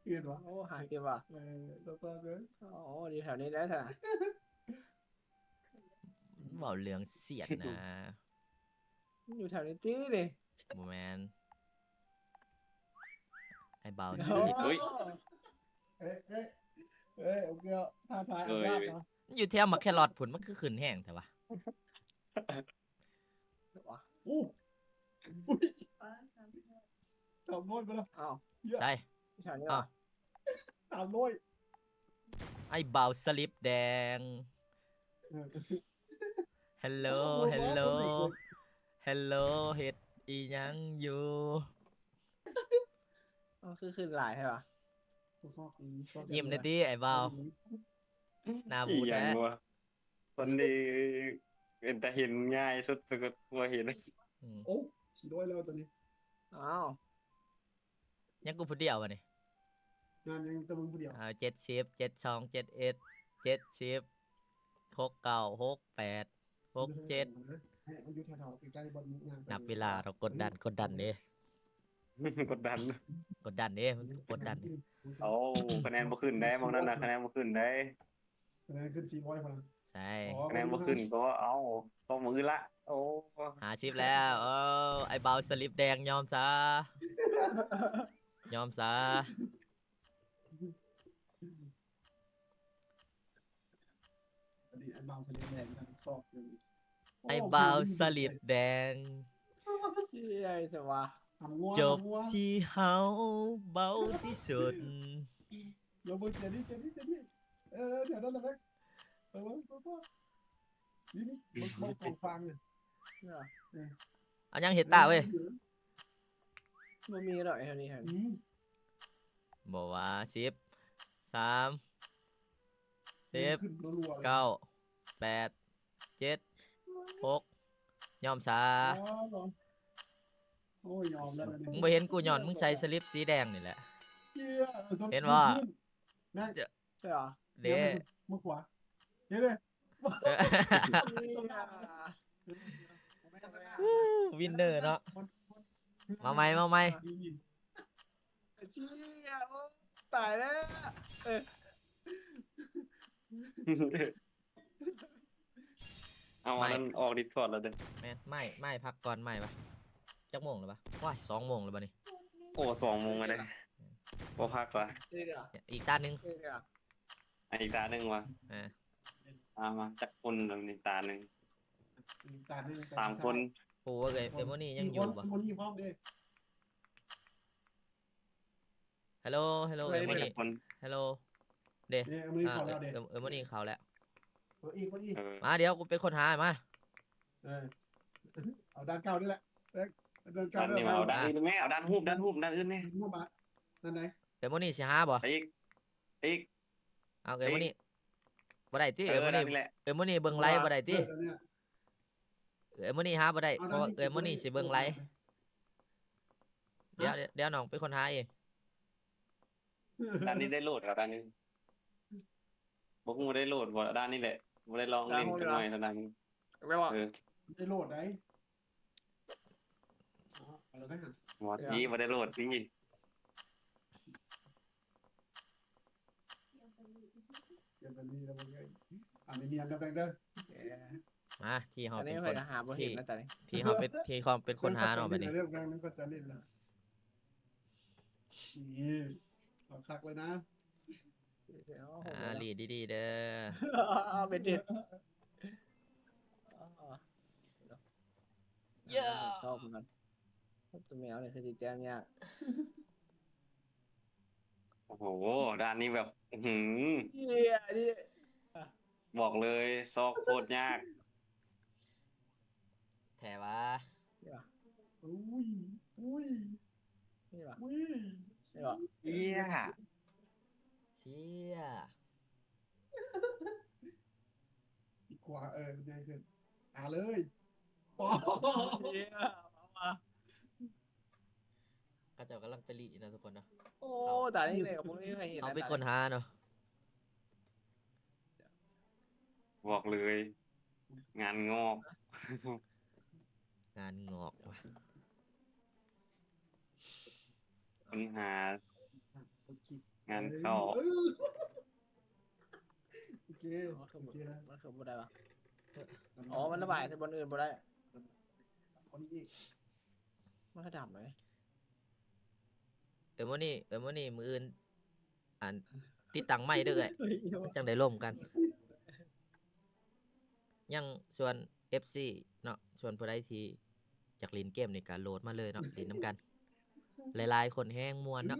ເຫັນບໍ່? ໂອ້ ຫ້າສິບວ່ະ ເອີ ຕົວເປີກເອີຍ ໂອ້ ຢູ່ແຖວນີ້ແຫຼະ ເວົ້າເລື່ອງສຽດນະ ຢູ່ແຖວນີ້ຕິນີ້ ບໍ່ແມ່ນ ໄອ້ບ່າວສະລິບ ໂອ້ຍ ເອີ ເອີ ເອີ ໂອເຄ ທ້າທາຍ ເອີຍ ອັນຍາກເນາະ ຢູ່ແຖວໝາກແຄຣອດພຸ້ນ ມັນຄືຂຶ້ນແຮງແທ້ວະ? ໂອ້ ອຸ້ຍ ສາມຮ້ອຍໄປແລ້ວ ອ້າວ ໃສ ແຖວນີ້ຫວາ ອ້າວ ສາມຮ້ອຍ ໄອ້ບ່າວສະລິບແດງ ເອີ ເຮັລໂລ ເຮັລໂລ ເຮັລໂລ ເຮັດອີ່ຫຍັງຢູ່? ມັນຄືຂຶ້ນຫຼາຍແທ້ຫວາ? ຍິ້ມແດ່ຕິໄອ້ບ່າວ ໜ້າບູດແທ້. ອີ່ຫຍັງວະ? ຕອນນີ້ເປັນຕາເຫັນງ່າຍສຸດ ສຸດກວ່າເຫັນ. ອືມ ໂອ້ ສີ່ຮ້ອຍແລ້ວຕອນນີ້. ອ້າວ ຍັງກູຜູ້ດຽວບາດນີ້ ງານຍັງແຕ່ມຶງຜູ້ດຽວ. ອ່າ ເຈັດສິບ ເຈັດສອງ ເຈັດເອັດ ເຈັດສິບ ຫົກເກົ້າ ຫົກແປດ ຫົກເຈັດ ໃຫ້ມັນຢູ່ແຖວໆໃກ້ໆບ່ອນງານ ນັບເວລາເນາະ. ກົດດັນ ກົດດັນເດ້ ກົດດັນ ກົດດັນເດ້ ມັນກົດດັນ. ໂອ້ ຄະແນນບໍ່ຂຶ້ນເດ້ ໝ່ອງນັ້ນນະ ຄະແນນບໍ່ຂຶ້ນເດ້. ຄະແນນຂຶ້ນສີ່ຮ້ອຍພຸ້ນນະ ໃຊ່ ອໍ ຄະແນນບໍ່ຂຶ້ນກໍເອົາ ຕ້ອງມື້ອື່ນລະ. ໂອ້ ຫ້າສິບແລ້ວ. ໂອ້ ໄອ້ບ່າວສະລິບແດງຍອມຊະ ຍອມຊະ. ອັນນີ້ໄອ້ບ່າວສະລິບແດງນະ ຊອກຢູ່ ໄອ້ບ່າວສະລິບແດງ ເຊື່ອຊະວ່າ ຈົບທີ່ເຮົາເບົາທີ່ສຸດ. ລອງເບິ່ງເຈນີ້ ເຈນີ້ ເຈນີ້ ເອີ ແຖວນັ້ນແຫຼະແມັກ ເອີ ເບິ່ງ ເບິ່ງ ເບິ່ງ ນີ້ ນີ້ ເບິ່ງ ເບິ່ງຂອງຟັງນີ້ ເອີ ເອົາຫຍັງເຮັດຕາເວີຍ? ບໍ່ມີດອກແຖວນີ້ຫັ້ນ ອືມ ບໍ່ວ່າ ສິບ ສາມ ສິບ ຂຶ້ນລັວໆ ເກົ້າ ແປດ ເຈັດ ຫົກ ຍອມຊາ. ອໍ ໂອ້ຍ ຍອມແລ້ວ ມຶງບໍ່ເຫັນກູຍ້ອນມຶງໃສ່ສະລິບສີແດງນີ້ແຫຼະ ເຫັນບໍ່? ແມ່ນ ໃຊ່ຫວາ? ເດ້ ມືຂວາ ເດ້ ເດ້ ວິນເນີເນາະ ມາໃໝ່ ມາໃໝ່. ເຊຍ ໂອ້ ຕາຍແລ້ວ ເອີ ເອົາ ໄມ້ ອັນນັ້ນອອກດິສຄອດແລ້ວເດີ. ແມ່ນ ໄມ້ ໄມ້ ພັກກ່ອນ ໄມ້ວະ ຈັກໂມງແລ້ວວະ? ວ້າຍ ສອງໂມງແລ້ວບາດນີ້. ໂອ້ ສອງໂມງແລ້ວເດ້ ບໍ່ພັກວະ ອີກຕາໜຶ່ງ ອີກຕາໜຶ່ງວະ. ເອີ ມາ ມາ ຈັກຄົນແລ້ວນີ້ ຕາໜຶ່ງ ຕາໜຶ່ງ ສາມຄົນ. ໂອ້ ເອີ ເອີໂມນີ້ຍັງຢູ່ບໍ່? ໂມນີ້ພ້ອມເດ້. ຮັລໂຫຼ ຮັລໂຫຼ ເອີໂມນີ້ ເອີໂມນີ້ ຮັລໂຫຼ ເດ້ ເອີໂມນີ້ເຂົ້າແລ້ວເດ້ ເອີໂມນີ້ເຂົ້າແລ້ວ. ເອີ ອີກ ເອີອີກ ເອີ ມາ ດຽວກູເປັນຄົນຫາ ມາ ເອີ ເອົາດ່ານເກົ່ານີ້ແຫຼະ ເອີ ດ່ານເກົ່ານີ້ ມາ ເອົາດ່ານອື່ນແມ້ ເອົາດ່ານຮູບ ດ່ານຮູບ ດ່ານອື່ນແມ້ ຮູບມາ ດ່ານໃດ? ເອີໂມນີ້ຊິຫາບໍ່? ອີກ ອີກ ເອົາເອີໂມນີ້ ບໍ່ໄດ້ຕິ? ເອີໂມນີ້ ເອີໂມນີ້ເບິ່ງໄລບໍ່ໄດ້ຕິ? ເອີໂມນີ້ຫາບໍ່ໄດ້ ເພາະວ່າເອີໂມນີ້ຊິເບິ່ງໄລ. ດຽວ ດຽວນ້ອງເປັນຄົນຫາເອງ. ດ່ານນີ້ໄດ້ໂຫຼດບໍ່? ດ່ານນີ້ບໍ່ຮູ້ໄດ້ໂຫຼດບໍ່? ດ່ານນີ້ແຫຼະ ບໍ່ໄດ້ລອງຫຼິ້ນຈັກໜ້ອຍເທົ່ານັ້ນ. ເອີ ໄດ້ໂຫຼດໄດ໋. ອໍ ໄປແລ້ວໄດ໋ ບໍ່ຕິ ບໍ່ໄດ້ໂຫຼດຕິ. ມາ ທີ່ເຮົາເປັນຄົນ ທີ່ເຮົາເປັນ ທີ່ເຮົາເປັນຄົນຫາເນາະ ບາດນີ້ ເລື່ອງແບ່ງນຳກັນຈະຫຼິ້ນລະ ນີ້ ເອົາຄັກເລີຍນະ. ອ່າ ລີດດີໆເດີ ເປັນເດັດ ເຢີ້ ຊອບມັນ ຕົວແມວນີ້ຄືຊິແຕ້ມຍາກ. ໂອ້ໂຫ ດ່ານນີ້ແບບ ອື້ຫື ເຮີ້ຍ ນີ້ ບອກເລີຍ ຊອກໂຄດຍາກ. ແທ້ຫວາ? ເຮີ້ຍ ອຸ້ຍ ອຸ້ຍ ນີ້ຫວາ? ອຸ້ຍ ນີ້ຫວາ? ເຊຍ ເຊຍ ອີກຂວາ ເອີ ມັນໃຫຍ່ຂຶ້ນ ຫາເລີຍ ເຊຍ ເອົາວ່າ. ເຂົາເຈົ້າກຳລັງໄປລີ້ເນາະທຸກຄົນເນາະ. ໂອ້ ຕາຍແລ້ວ ບໍ່ມີໃຜເຫັນ ເຮົາເປັນຄົນຫາເນາະ. ບອກເລີຍ ງານງອກ ງານງອກວ່າ ຄົນຫາ ງານເຂົ້າ. ເອີ ໂອເຄ ໂອເຄ ມັນຄືບໍ່ໄດ້ຫວາ? ອໍ ມັນລະບາຍໃສ່ບ່ອນອື່ນບໍ່ໄດ້ ຄົນອີກ ມັນກະດຳເລີຍ. ເອີໂມນີ ເອີໂມນີ ມື້ອື່ນ ອັນ ຕິດຕັ້ງໄມເດີເອື້ອຍ ມັນຈັ່ງໄດ້ລົມກັນ. ຍັງ ສ່ວນເອັຟຊີເນາະ ສ່ວນຜູ້ໃດທີ່ຢາກຫຼິ້ນເກມນີ້ກໍໂຫຼດມາເລີຍເນາະ ຫຼິ້ນນຳກັນ ຫຼາຍໆຄົນແຮງມ່ວນເນາະ.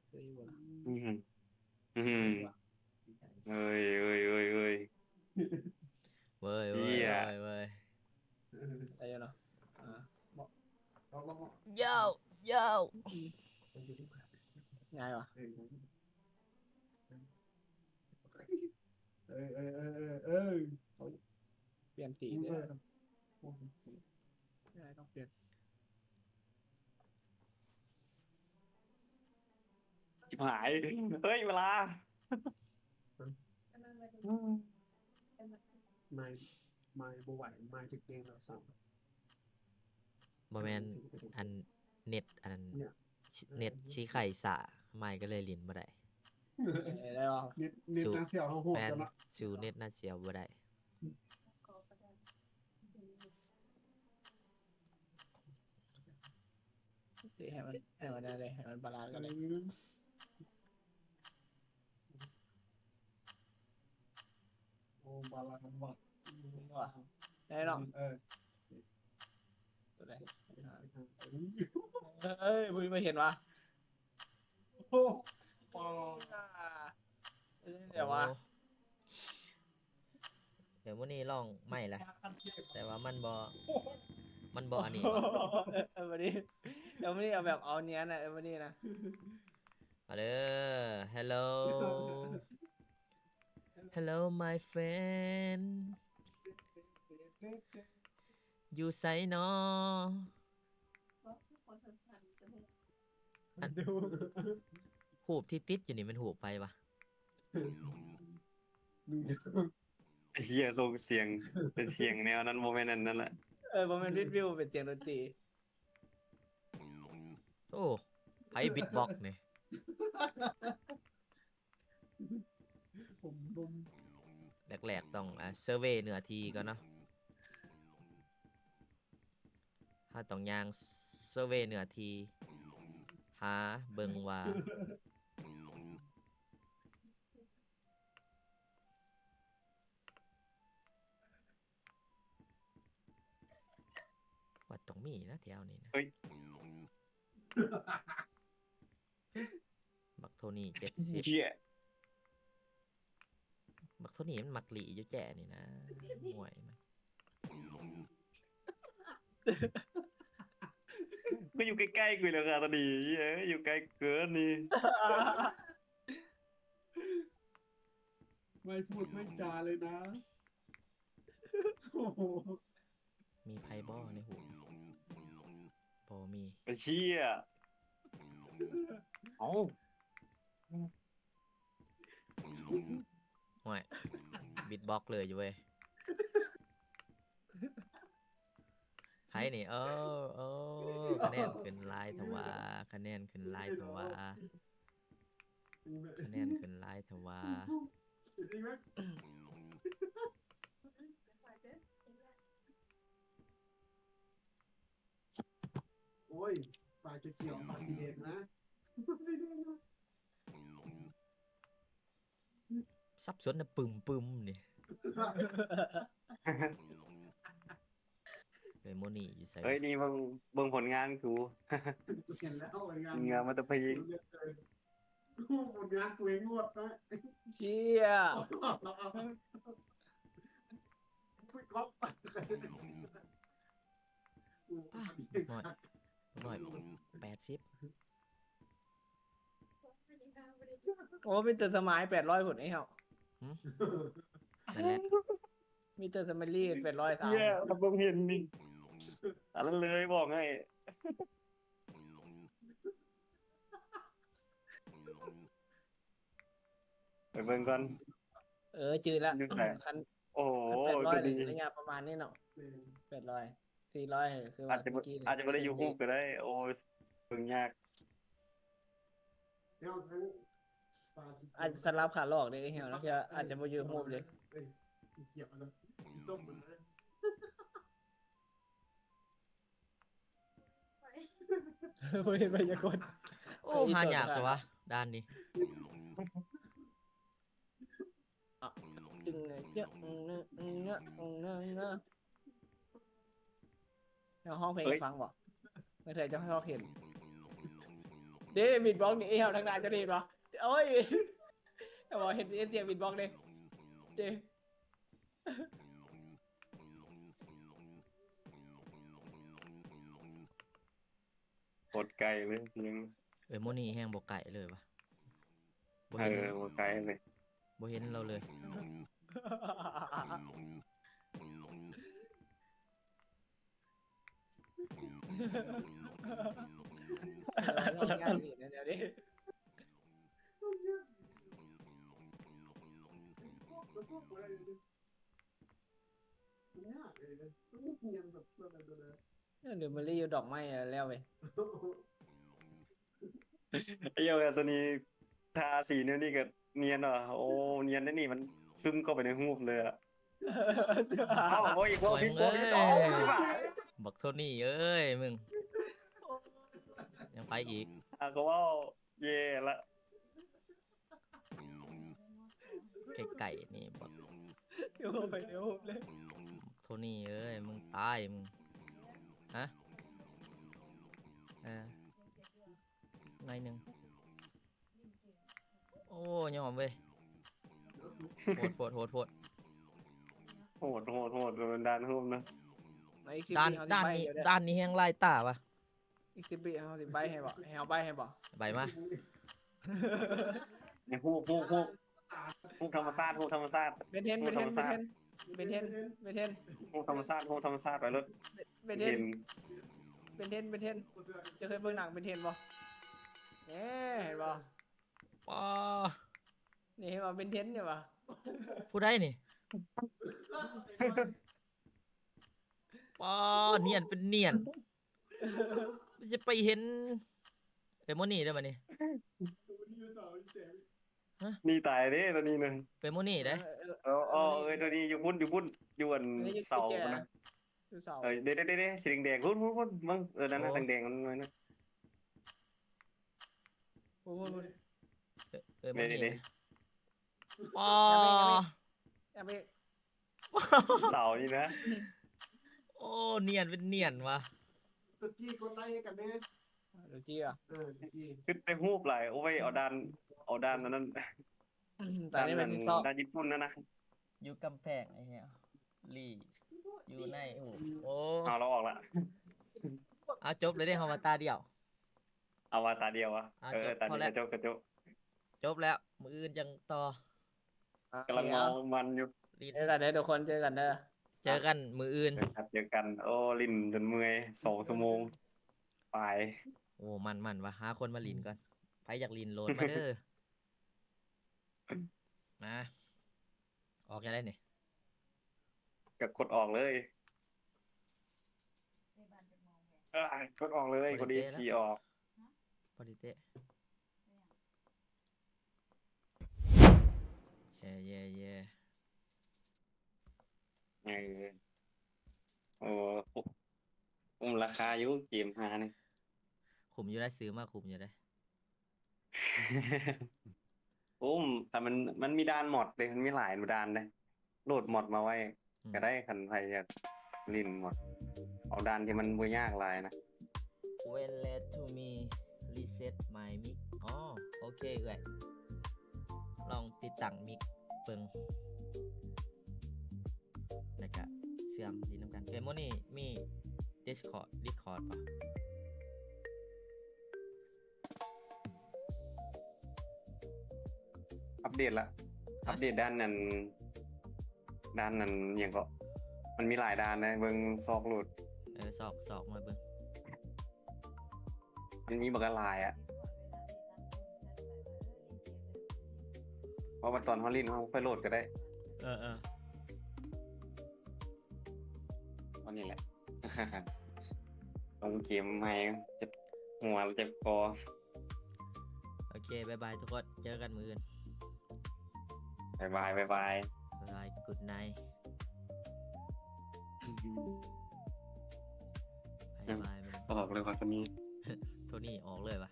ເຄີຍຢູ່ບໍ່ລະ? ອືມ ອືມ ເອີຍ ເອີຍ ເອີຍ ເອີຍ ເວີຍ ເວີຍ ເວີຍ ໄດ້ຢູ່ເນາະ. ອ່າ ເຍົ້ ເຍົ້ ງ່າຍວະ. ເອີ ເອີ ເອີ ເອີ ເອີ ປ່ຽນສີເດີ ເອີ ງ່າຍ ຕ້ອງປ່ຽນ. ຊິບຫາຍ ເຮີ້ຍ ເວລາ ໄມ້ ໄມ້ບໍ່ໄຫວ ໄມ້ຖືກເດ້ງແລ້ວຊ້ຳ. ບໍ່ແມ່ນ ອັນ ເນັດ ອັນ ເນັດຊິໄຂ້ຊ້າ ໄມ້ກໍເລີຍຫຼິ້ນບໍ່ໄດ້. ເອີ ໄດ້ບໍ່? ເນັດ ເນັດນາຊຽວເຮົາໂຫດ ແມ່ນ ເນາະ ສູ້ເນັດນາຊຽວບໍ່ໄດ້. ເດ ໃຫ້ມັນ ໃຫ້ມັນນັ້ນເລີຍ ໃຫ້ມັນບາລານກັນເລີຍ. ໂອ້ ບາລານວ່າ ວ່າ ໄດ້ເນາະ. ເອີ ຕົວໃດ? ເອີຍ ບໍ່ ບໍ່ເຫັນວະ. ໂອ້ ເອີຍ ດຽວວະ ໂອ້ ດຽວມື້ນີ້ລອງໃໝ່ລະ ແຕ່ວ່າມັນບໍ່ ມັນບໍ່ອັນນີ້ວະ. ເອີ ມື້ນີ້ ດຽວມື້ນີ້ເອົາແບບເອົານຽນນະ ເອີ ມື້ນີ້ນະ. ມາເດີ Hello Hello my friend ຢູ່ໃສນໍ? ອັນ ຮູບທີ່ຕິດຢູ່ນີ້ແມ່ນຮູບໃຜວະ? ເຮີ້ຍ ສົ່ງສຽງ ເປັນສຽງແນວນັ້ນ ບໍ່ແມ່ນອັນນັ້ນລະ. ເອີ ບໍ່ແມ່ນວິດວິວ ເປັນສຽງດົນຕີ. ໂອ້ ໃຜບິດບັອກນີ້? ແລກໆຕ້ອງ ອ່າ ເຊີເວເນື້ອທີ່ກ່ອນເນາະ. ເຮົາຕ້ອງຍ່າງເຊີເວເນື້ອທີ່ ຫາເບິ່ງວ່າ ວ່າຕ້ອງມີນະແຖວນີ້ນະ. ເຮີ້ຍ ບັກໂທນີ້ເຈັດສິບ ເຮີ້ຍ ບັກໂທນີ້ມັນມັກຫຼີ້ຢູ່ແຈນີ້ນະ ຫ້ວຍມັນ ກໍຢູ່ໃກ້ໆກູແລ້ວຄ່ະຕອນນີ້ ເອີ ຢູ່ໃກ້ເກີນນີ້. ໄມ່ພູດໄມ່ຈາເລີຍນະ. ໂອ້ໂຫ ມີໃຜບໍ່ໃນຫູ? ບໍ່ມີ. ໄອ້ເຊຍ ເອົ້າ ໂອ້ຍ ບິດບັອກເລີຍຢູ່ເວີຍ. ໃຜນີ້? ເອີ ເອີ ຄະແນນຂຶ້ນຫຼາຍແທ້ຫວາ ຄະແນນຂຶ້ນຫຼາຍແທ້ຫວາ ຄະແນນຂຶ້ນຫຼາຍແທ້ຫວາ. ໂອ້ຍ ຝ້າຂຽວ ຝ້າສີແດງນະ ສັບສົນນະ ປຶມໆ ນີ້. ເອີຍ ໂມນີຢູ່ໃສ? ເອີຍ ນີ້ເບິ່ງ ເບິ່ງຜົນງານກູ ເຫັນແລ້ວ ຜົນງານ ເໜືອມາແຕ່ພະເອກ. ໂອ້ ຜົນງານກູເອງໂຫດນະ ເຊຍ ໂອ້ຍ ກັອບ ໂອ້ ບັກນ້ອຍ ບັກນ້ອຍ ແປດສິບ. ໂອ້ ມີແຕ່ສະໄມແປດຮ້ອຍພຸ້ນເອເຮົາ. ຫຶ? ນັ້ນແຫຼະ ມີແຕ່ສະໄມລີແປດຮ້ອຍສາມ. ເອີຍ ເບິ່ງເຫັນນີ້ ອັນນັ້ນເລີຍບອກໃຫ້ ໄປເບິ່ງກ່ອນ. ເອີ ຈື່ລະ ຢູ່ໃສ? ຄັນ ໂອ້ ຄັນແປດຮ້ອຍ ກໍດີ ໄລຍະປະມານນີ້ເນາະ. ແມ່ນ ແປດຮ້ອຍ ສີ່ຮ້ອຍ ຄືວ່າ ອາດຈະບໍ່ ເມື່ອກີ້ນີ້ ອາດຈະບໍ່ໄດ້ຢູ່ຮູບກໍໄດ້. ໂອ້ຍ ເບິ່ງຍາກ ແລ້ວທັງ ອາດຈະສະຫຼັບຂາຫຼອກເດ້ ເອີ ເຮົາ ລາງເທື່ອອາດຈະບໍ່ຢູ່ຮູບເດ້. ເອີຍ ກຽບມັນ ສົ້ມມັນນະ. ໂອ້ຍ ໄວຍາກົນ ໂອ້ ຫາຍາກແທ້ຫວາດ່ານນີ້. ເຈົ້າຮ້ອງເພງໃຫ້ຟັງບໍ່? ເອີຍ ເທື່ອຈະຊອກເຫັນເດ້ ບີດບັອກນີ້ ເອີ ທາງໜ້າເຈົ້າໄດ້ຍິນບໍ່? ໂອ້ຍ ແຕ່ວ່າເຫັນ ເຫັນສຽງບີດບັອກເດ້ ເດ້. ໂຄດໃກ້ເລີຍ ເອີຍ ໂມນີ້ແຮງບໍ່ໃກ້ເລີຍວະ ບໍ່ເຫັນ ເອີ ບໍ່ໃກ້ເລີຍ ບໍ່ເຫັນລາວເລີຍ. ມັນຍາກເລີຍເດ້ ມັນເນີບງຽນແບບນັ້ນແຫຼະ ເອີ ເດີມາລີຢູ່ດອກໄມ້ແລ້ວເວີຍ ເອີ ໂຕນີ້ ທາສີແນວນີ້ກໍນຽນເນາະ ໂອ້ ນຽນແນວນີ້ ມັນຊຶມເຂົ້າໄປໃນຮູບເລີຍອະ ເອົາ ໂອ້ຍ ອີກ ໂອ້ຍ ຜິດ ຜິດ ຜິດ ເອີຍ ບັກໂທນີ້ເອີຍ ມຶງ ຍັງໄປອີກ ອ່າ ກໍເວົ້າ ແຍ່ລະ ໃກ້ໆ ນີ້ບັກ ຄືວ່າໄປແນວຮູບເລີຍ ໂທນີ້ເອີຍ ມຶງຕາຍ ມຶງ ຮະ ເອີ ໜ້ອຍໜຶ່ງ ໂອ້ ຍອມເວີຍ ໂຫດ ໂຫດ ໂຫດ ໂຫດ ໂຫດ ໂຫດ ເປັນດ່ານໂຫດນະ ດ່ານ ດ່ານນີ້ ດ່ານນີ້ແຮງຫຼາຍຕາວະ. ອີກສິບວິ ເຮົາຊິໃບ້ໃຫ້ບໍ່? ໃຫ້ເຮົາໃບ້ໃຫ້ບໍ່? ໃບ້ມາ ໃນຮູບ ຮູບ ຮູບ ຮູບທຳມະຊາດ ຮູບທຳມະຊາດ ເບນເທນ ເບນເທນ ເບນເທນ ເບນເທນ ຮູບທຳມະຊາດ ຮູບທຳມະຊາດ ໄປໂລດ ເບນເທນ ເບນເທນ ເບນເທນ ເຈົ້າເຄີຍເບິ່ງໜັງເບນເທນບໍ່? ແນ່ ເຫັນບໍ່? ປ້າ ນີ້ເຫັນບໍ່? ເບນເທນນີ້ຫວາ? ຜູ້ໃດນີ້? ປ້າ ນຽນເປັນນຽນ ມັນຊິໄປເຫັນ ເອີ ໂມນີ້ເດີບັດນີ້ ຮະ ໜີຕາຍເດ້ ໂຕນີ້ນະ ເປັນໂມນີ້ເດ້ ເອີ ເອີ ໂຕນີ້ຢູ່ພຸ້ນ ຢູ່ພຸ້ນ ຢູ່ອັນເສົາພຸ້ນນະ ຢູ່ເສົາ ເອີ ເດ້ ເດ້ ເດ້ ສີແດງໆ ພຸ້ນ ພຸ້ນ ພຸ້ນ ເບິ່ງ ເອີ ນັ້ນນະ ແດງໆ ມັນໜ້ອຍນະ ໂອ້ ເອີ ໂມນີ້ເດ້ ປ້າ ເສົານີ້ນະ ໂອ້ ນຽນເປັນນຽນຫວາ ຕະກີ້ກົດໄລ້ໃຫ້ກັນເດ້ ຕະກີ້ອະ ເອີ ຕະກີ້ ຄິດແຕ່ຮູບຫຼາຍ ໂອ້ຍ ເອົາດ່ານ ເອົາດ່ານອັນນັ້ນ ອືມ ດ່ານ ດ່ານຍີ່ປຸ່ນນັ້ນນະ ຢູ່ກຳແພງ ໄອ້ເຫຍ ລີ້ ຢູ່ໃນ ໂອ້ ເອົາລາວອອກລະ ເອົາ ຈົບເລີຍເດ້ ເຮົາວ່າຕາດຽວ ເອົາວ່າຕາດຽວວະ ອ່າ ເອີ ຕາດຽວ ຈົບ ຈົບ ຈົບ ຈົບແລ້ວ ມື້ອື່ນຈັ່ງຕໍ່ ກຳລັງເມົາມັນຢູ່ ເຈີກັນເດີທຸກຄົນ ເຈີກັນເດີ ເຈີກັນມື້ອື່ນ ເຈີກັນ ເຈີກັນ ໂອ້ ຫຼິ້ນຈົນເມື່ອຍ ສອງຊົ່ວໂມງປາຍ ໂອ້ ມັນໆ ຫວາ ຫາຄົນມາຫຼິ້ນກ່ອນ ໃຜຢາກຫຼິ້ນໂຫຼດມາເດີ ນະ ອອກຈັ່ງໃດນີ້ ກໍກົດອອກເລີຍ ເອີ ກົດອອກເລີຍ ບໍ່ໄດ້ເຕະ ກົດ ເອັຟ ຊີ ອອກ ບໍ່ໄດ້ເຕະ ເຢ້ ເຢ້ ເຢ້ ເອີ ໂອ້ ຄຸ້ມລາຄາຢູ່ ເກມຫ້ານີ້ ຄຸ້ມຢູ່ໄດ໋ ຊື້ມາຄຸ້ມຢູ່ໄດ໋ ໂອ້ ຖ້າມັນ ມັນມີດ່ານມອດເດ້ ມັນມີຫຼາຍດ່ານເດ້ ໂຫຼດມອດມາໄວ້ ອືມ ກໍໄດ້ ຄັນໃຜຢາກຫຼິ້ນມອດ ເອົາດ່ານທີ່ມັນບໍ່ຍາກຫຼາຍນະ When let to me reset my mic ອໍ ໂອເຄເອື້ອຍ ລອງຕິດຕັ້ງມິກເບິ່ງ ແລ້ວກະເຊື່ອມຫຼິ້ນນຳກັນ ເກມໂມນີ້ມີ Discord Discord ບໍ່? ອັບເດດລະ ອັບເດດດ່ານນັ້ນ ດ່ານນັ້ນຫຍັງເກາະ ມັນມີຫຼາຍດ່ານເດ້ ເບິ່ງຊອກໂຫຼດ ເອີ ຊອກ ຊອກມາເບິ່ງ ມັນມີບັກຫຼາຍອະ ເພາະວ່າຕອນເຮົາຫຼິ້ນເຮົາຄ່ອຍໂຫຼດກໍໄດ້ ເອີໆ ອັນນີ້ແຫຼະ ລົງເກມໃໝ່ ເຈັບຫົວເຈັບຄໍ ໂອເຄ ບາຍບາຍທຸກຄົນ ເຈີກັນມື້ອື່ນ ບາຍບາຍ ບາຍບາຍ ບາຍບາຍ Good night ບາຍບາຍ ອອກເລີຍວ່າໂທນີ້ ໂທນີ້ອອກເລີຍວ່າ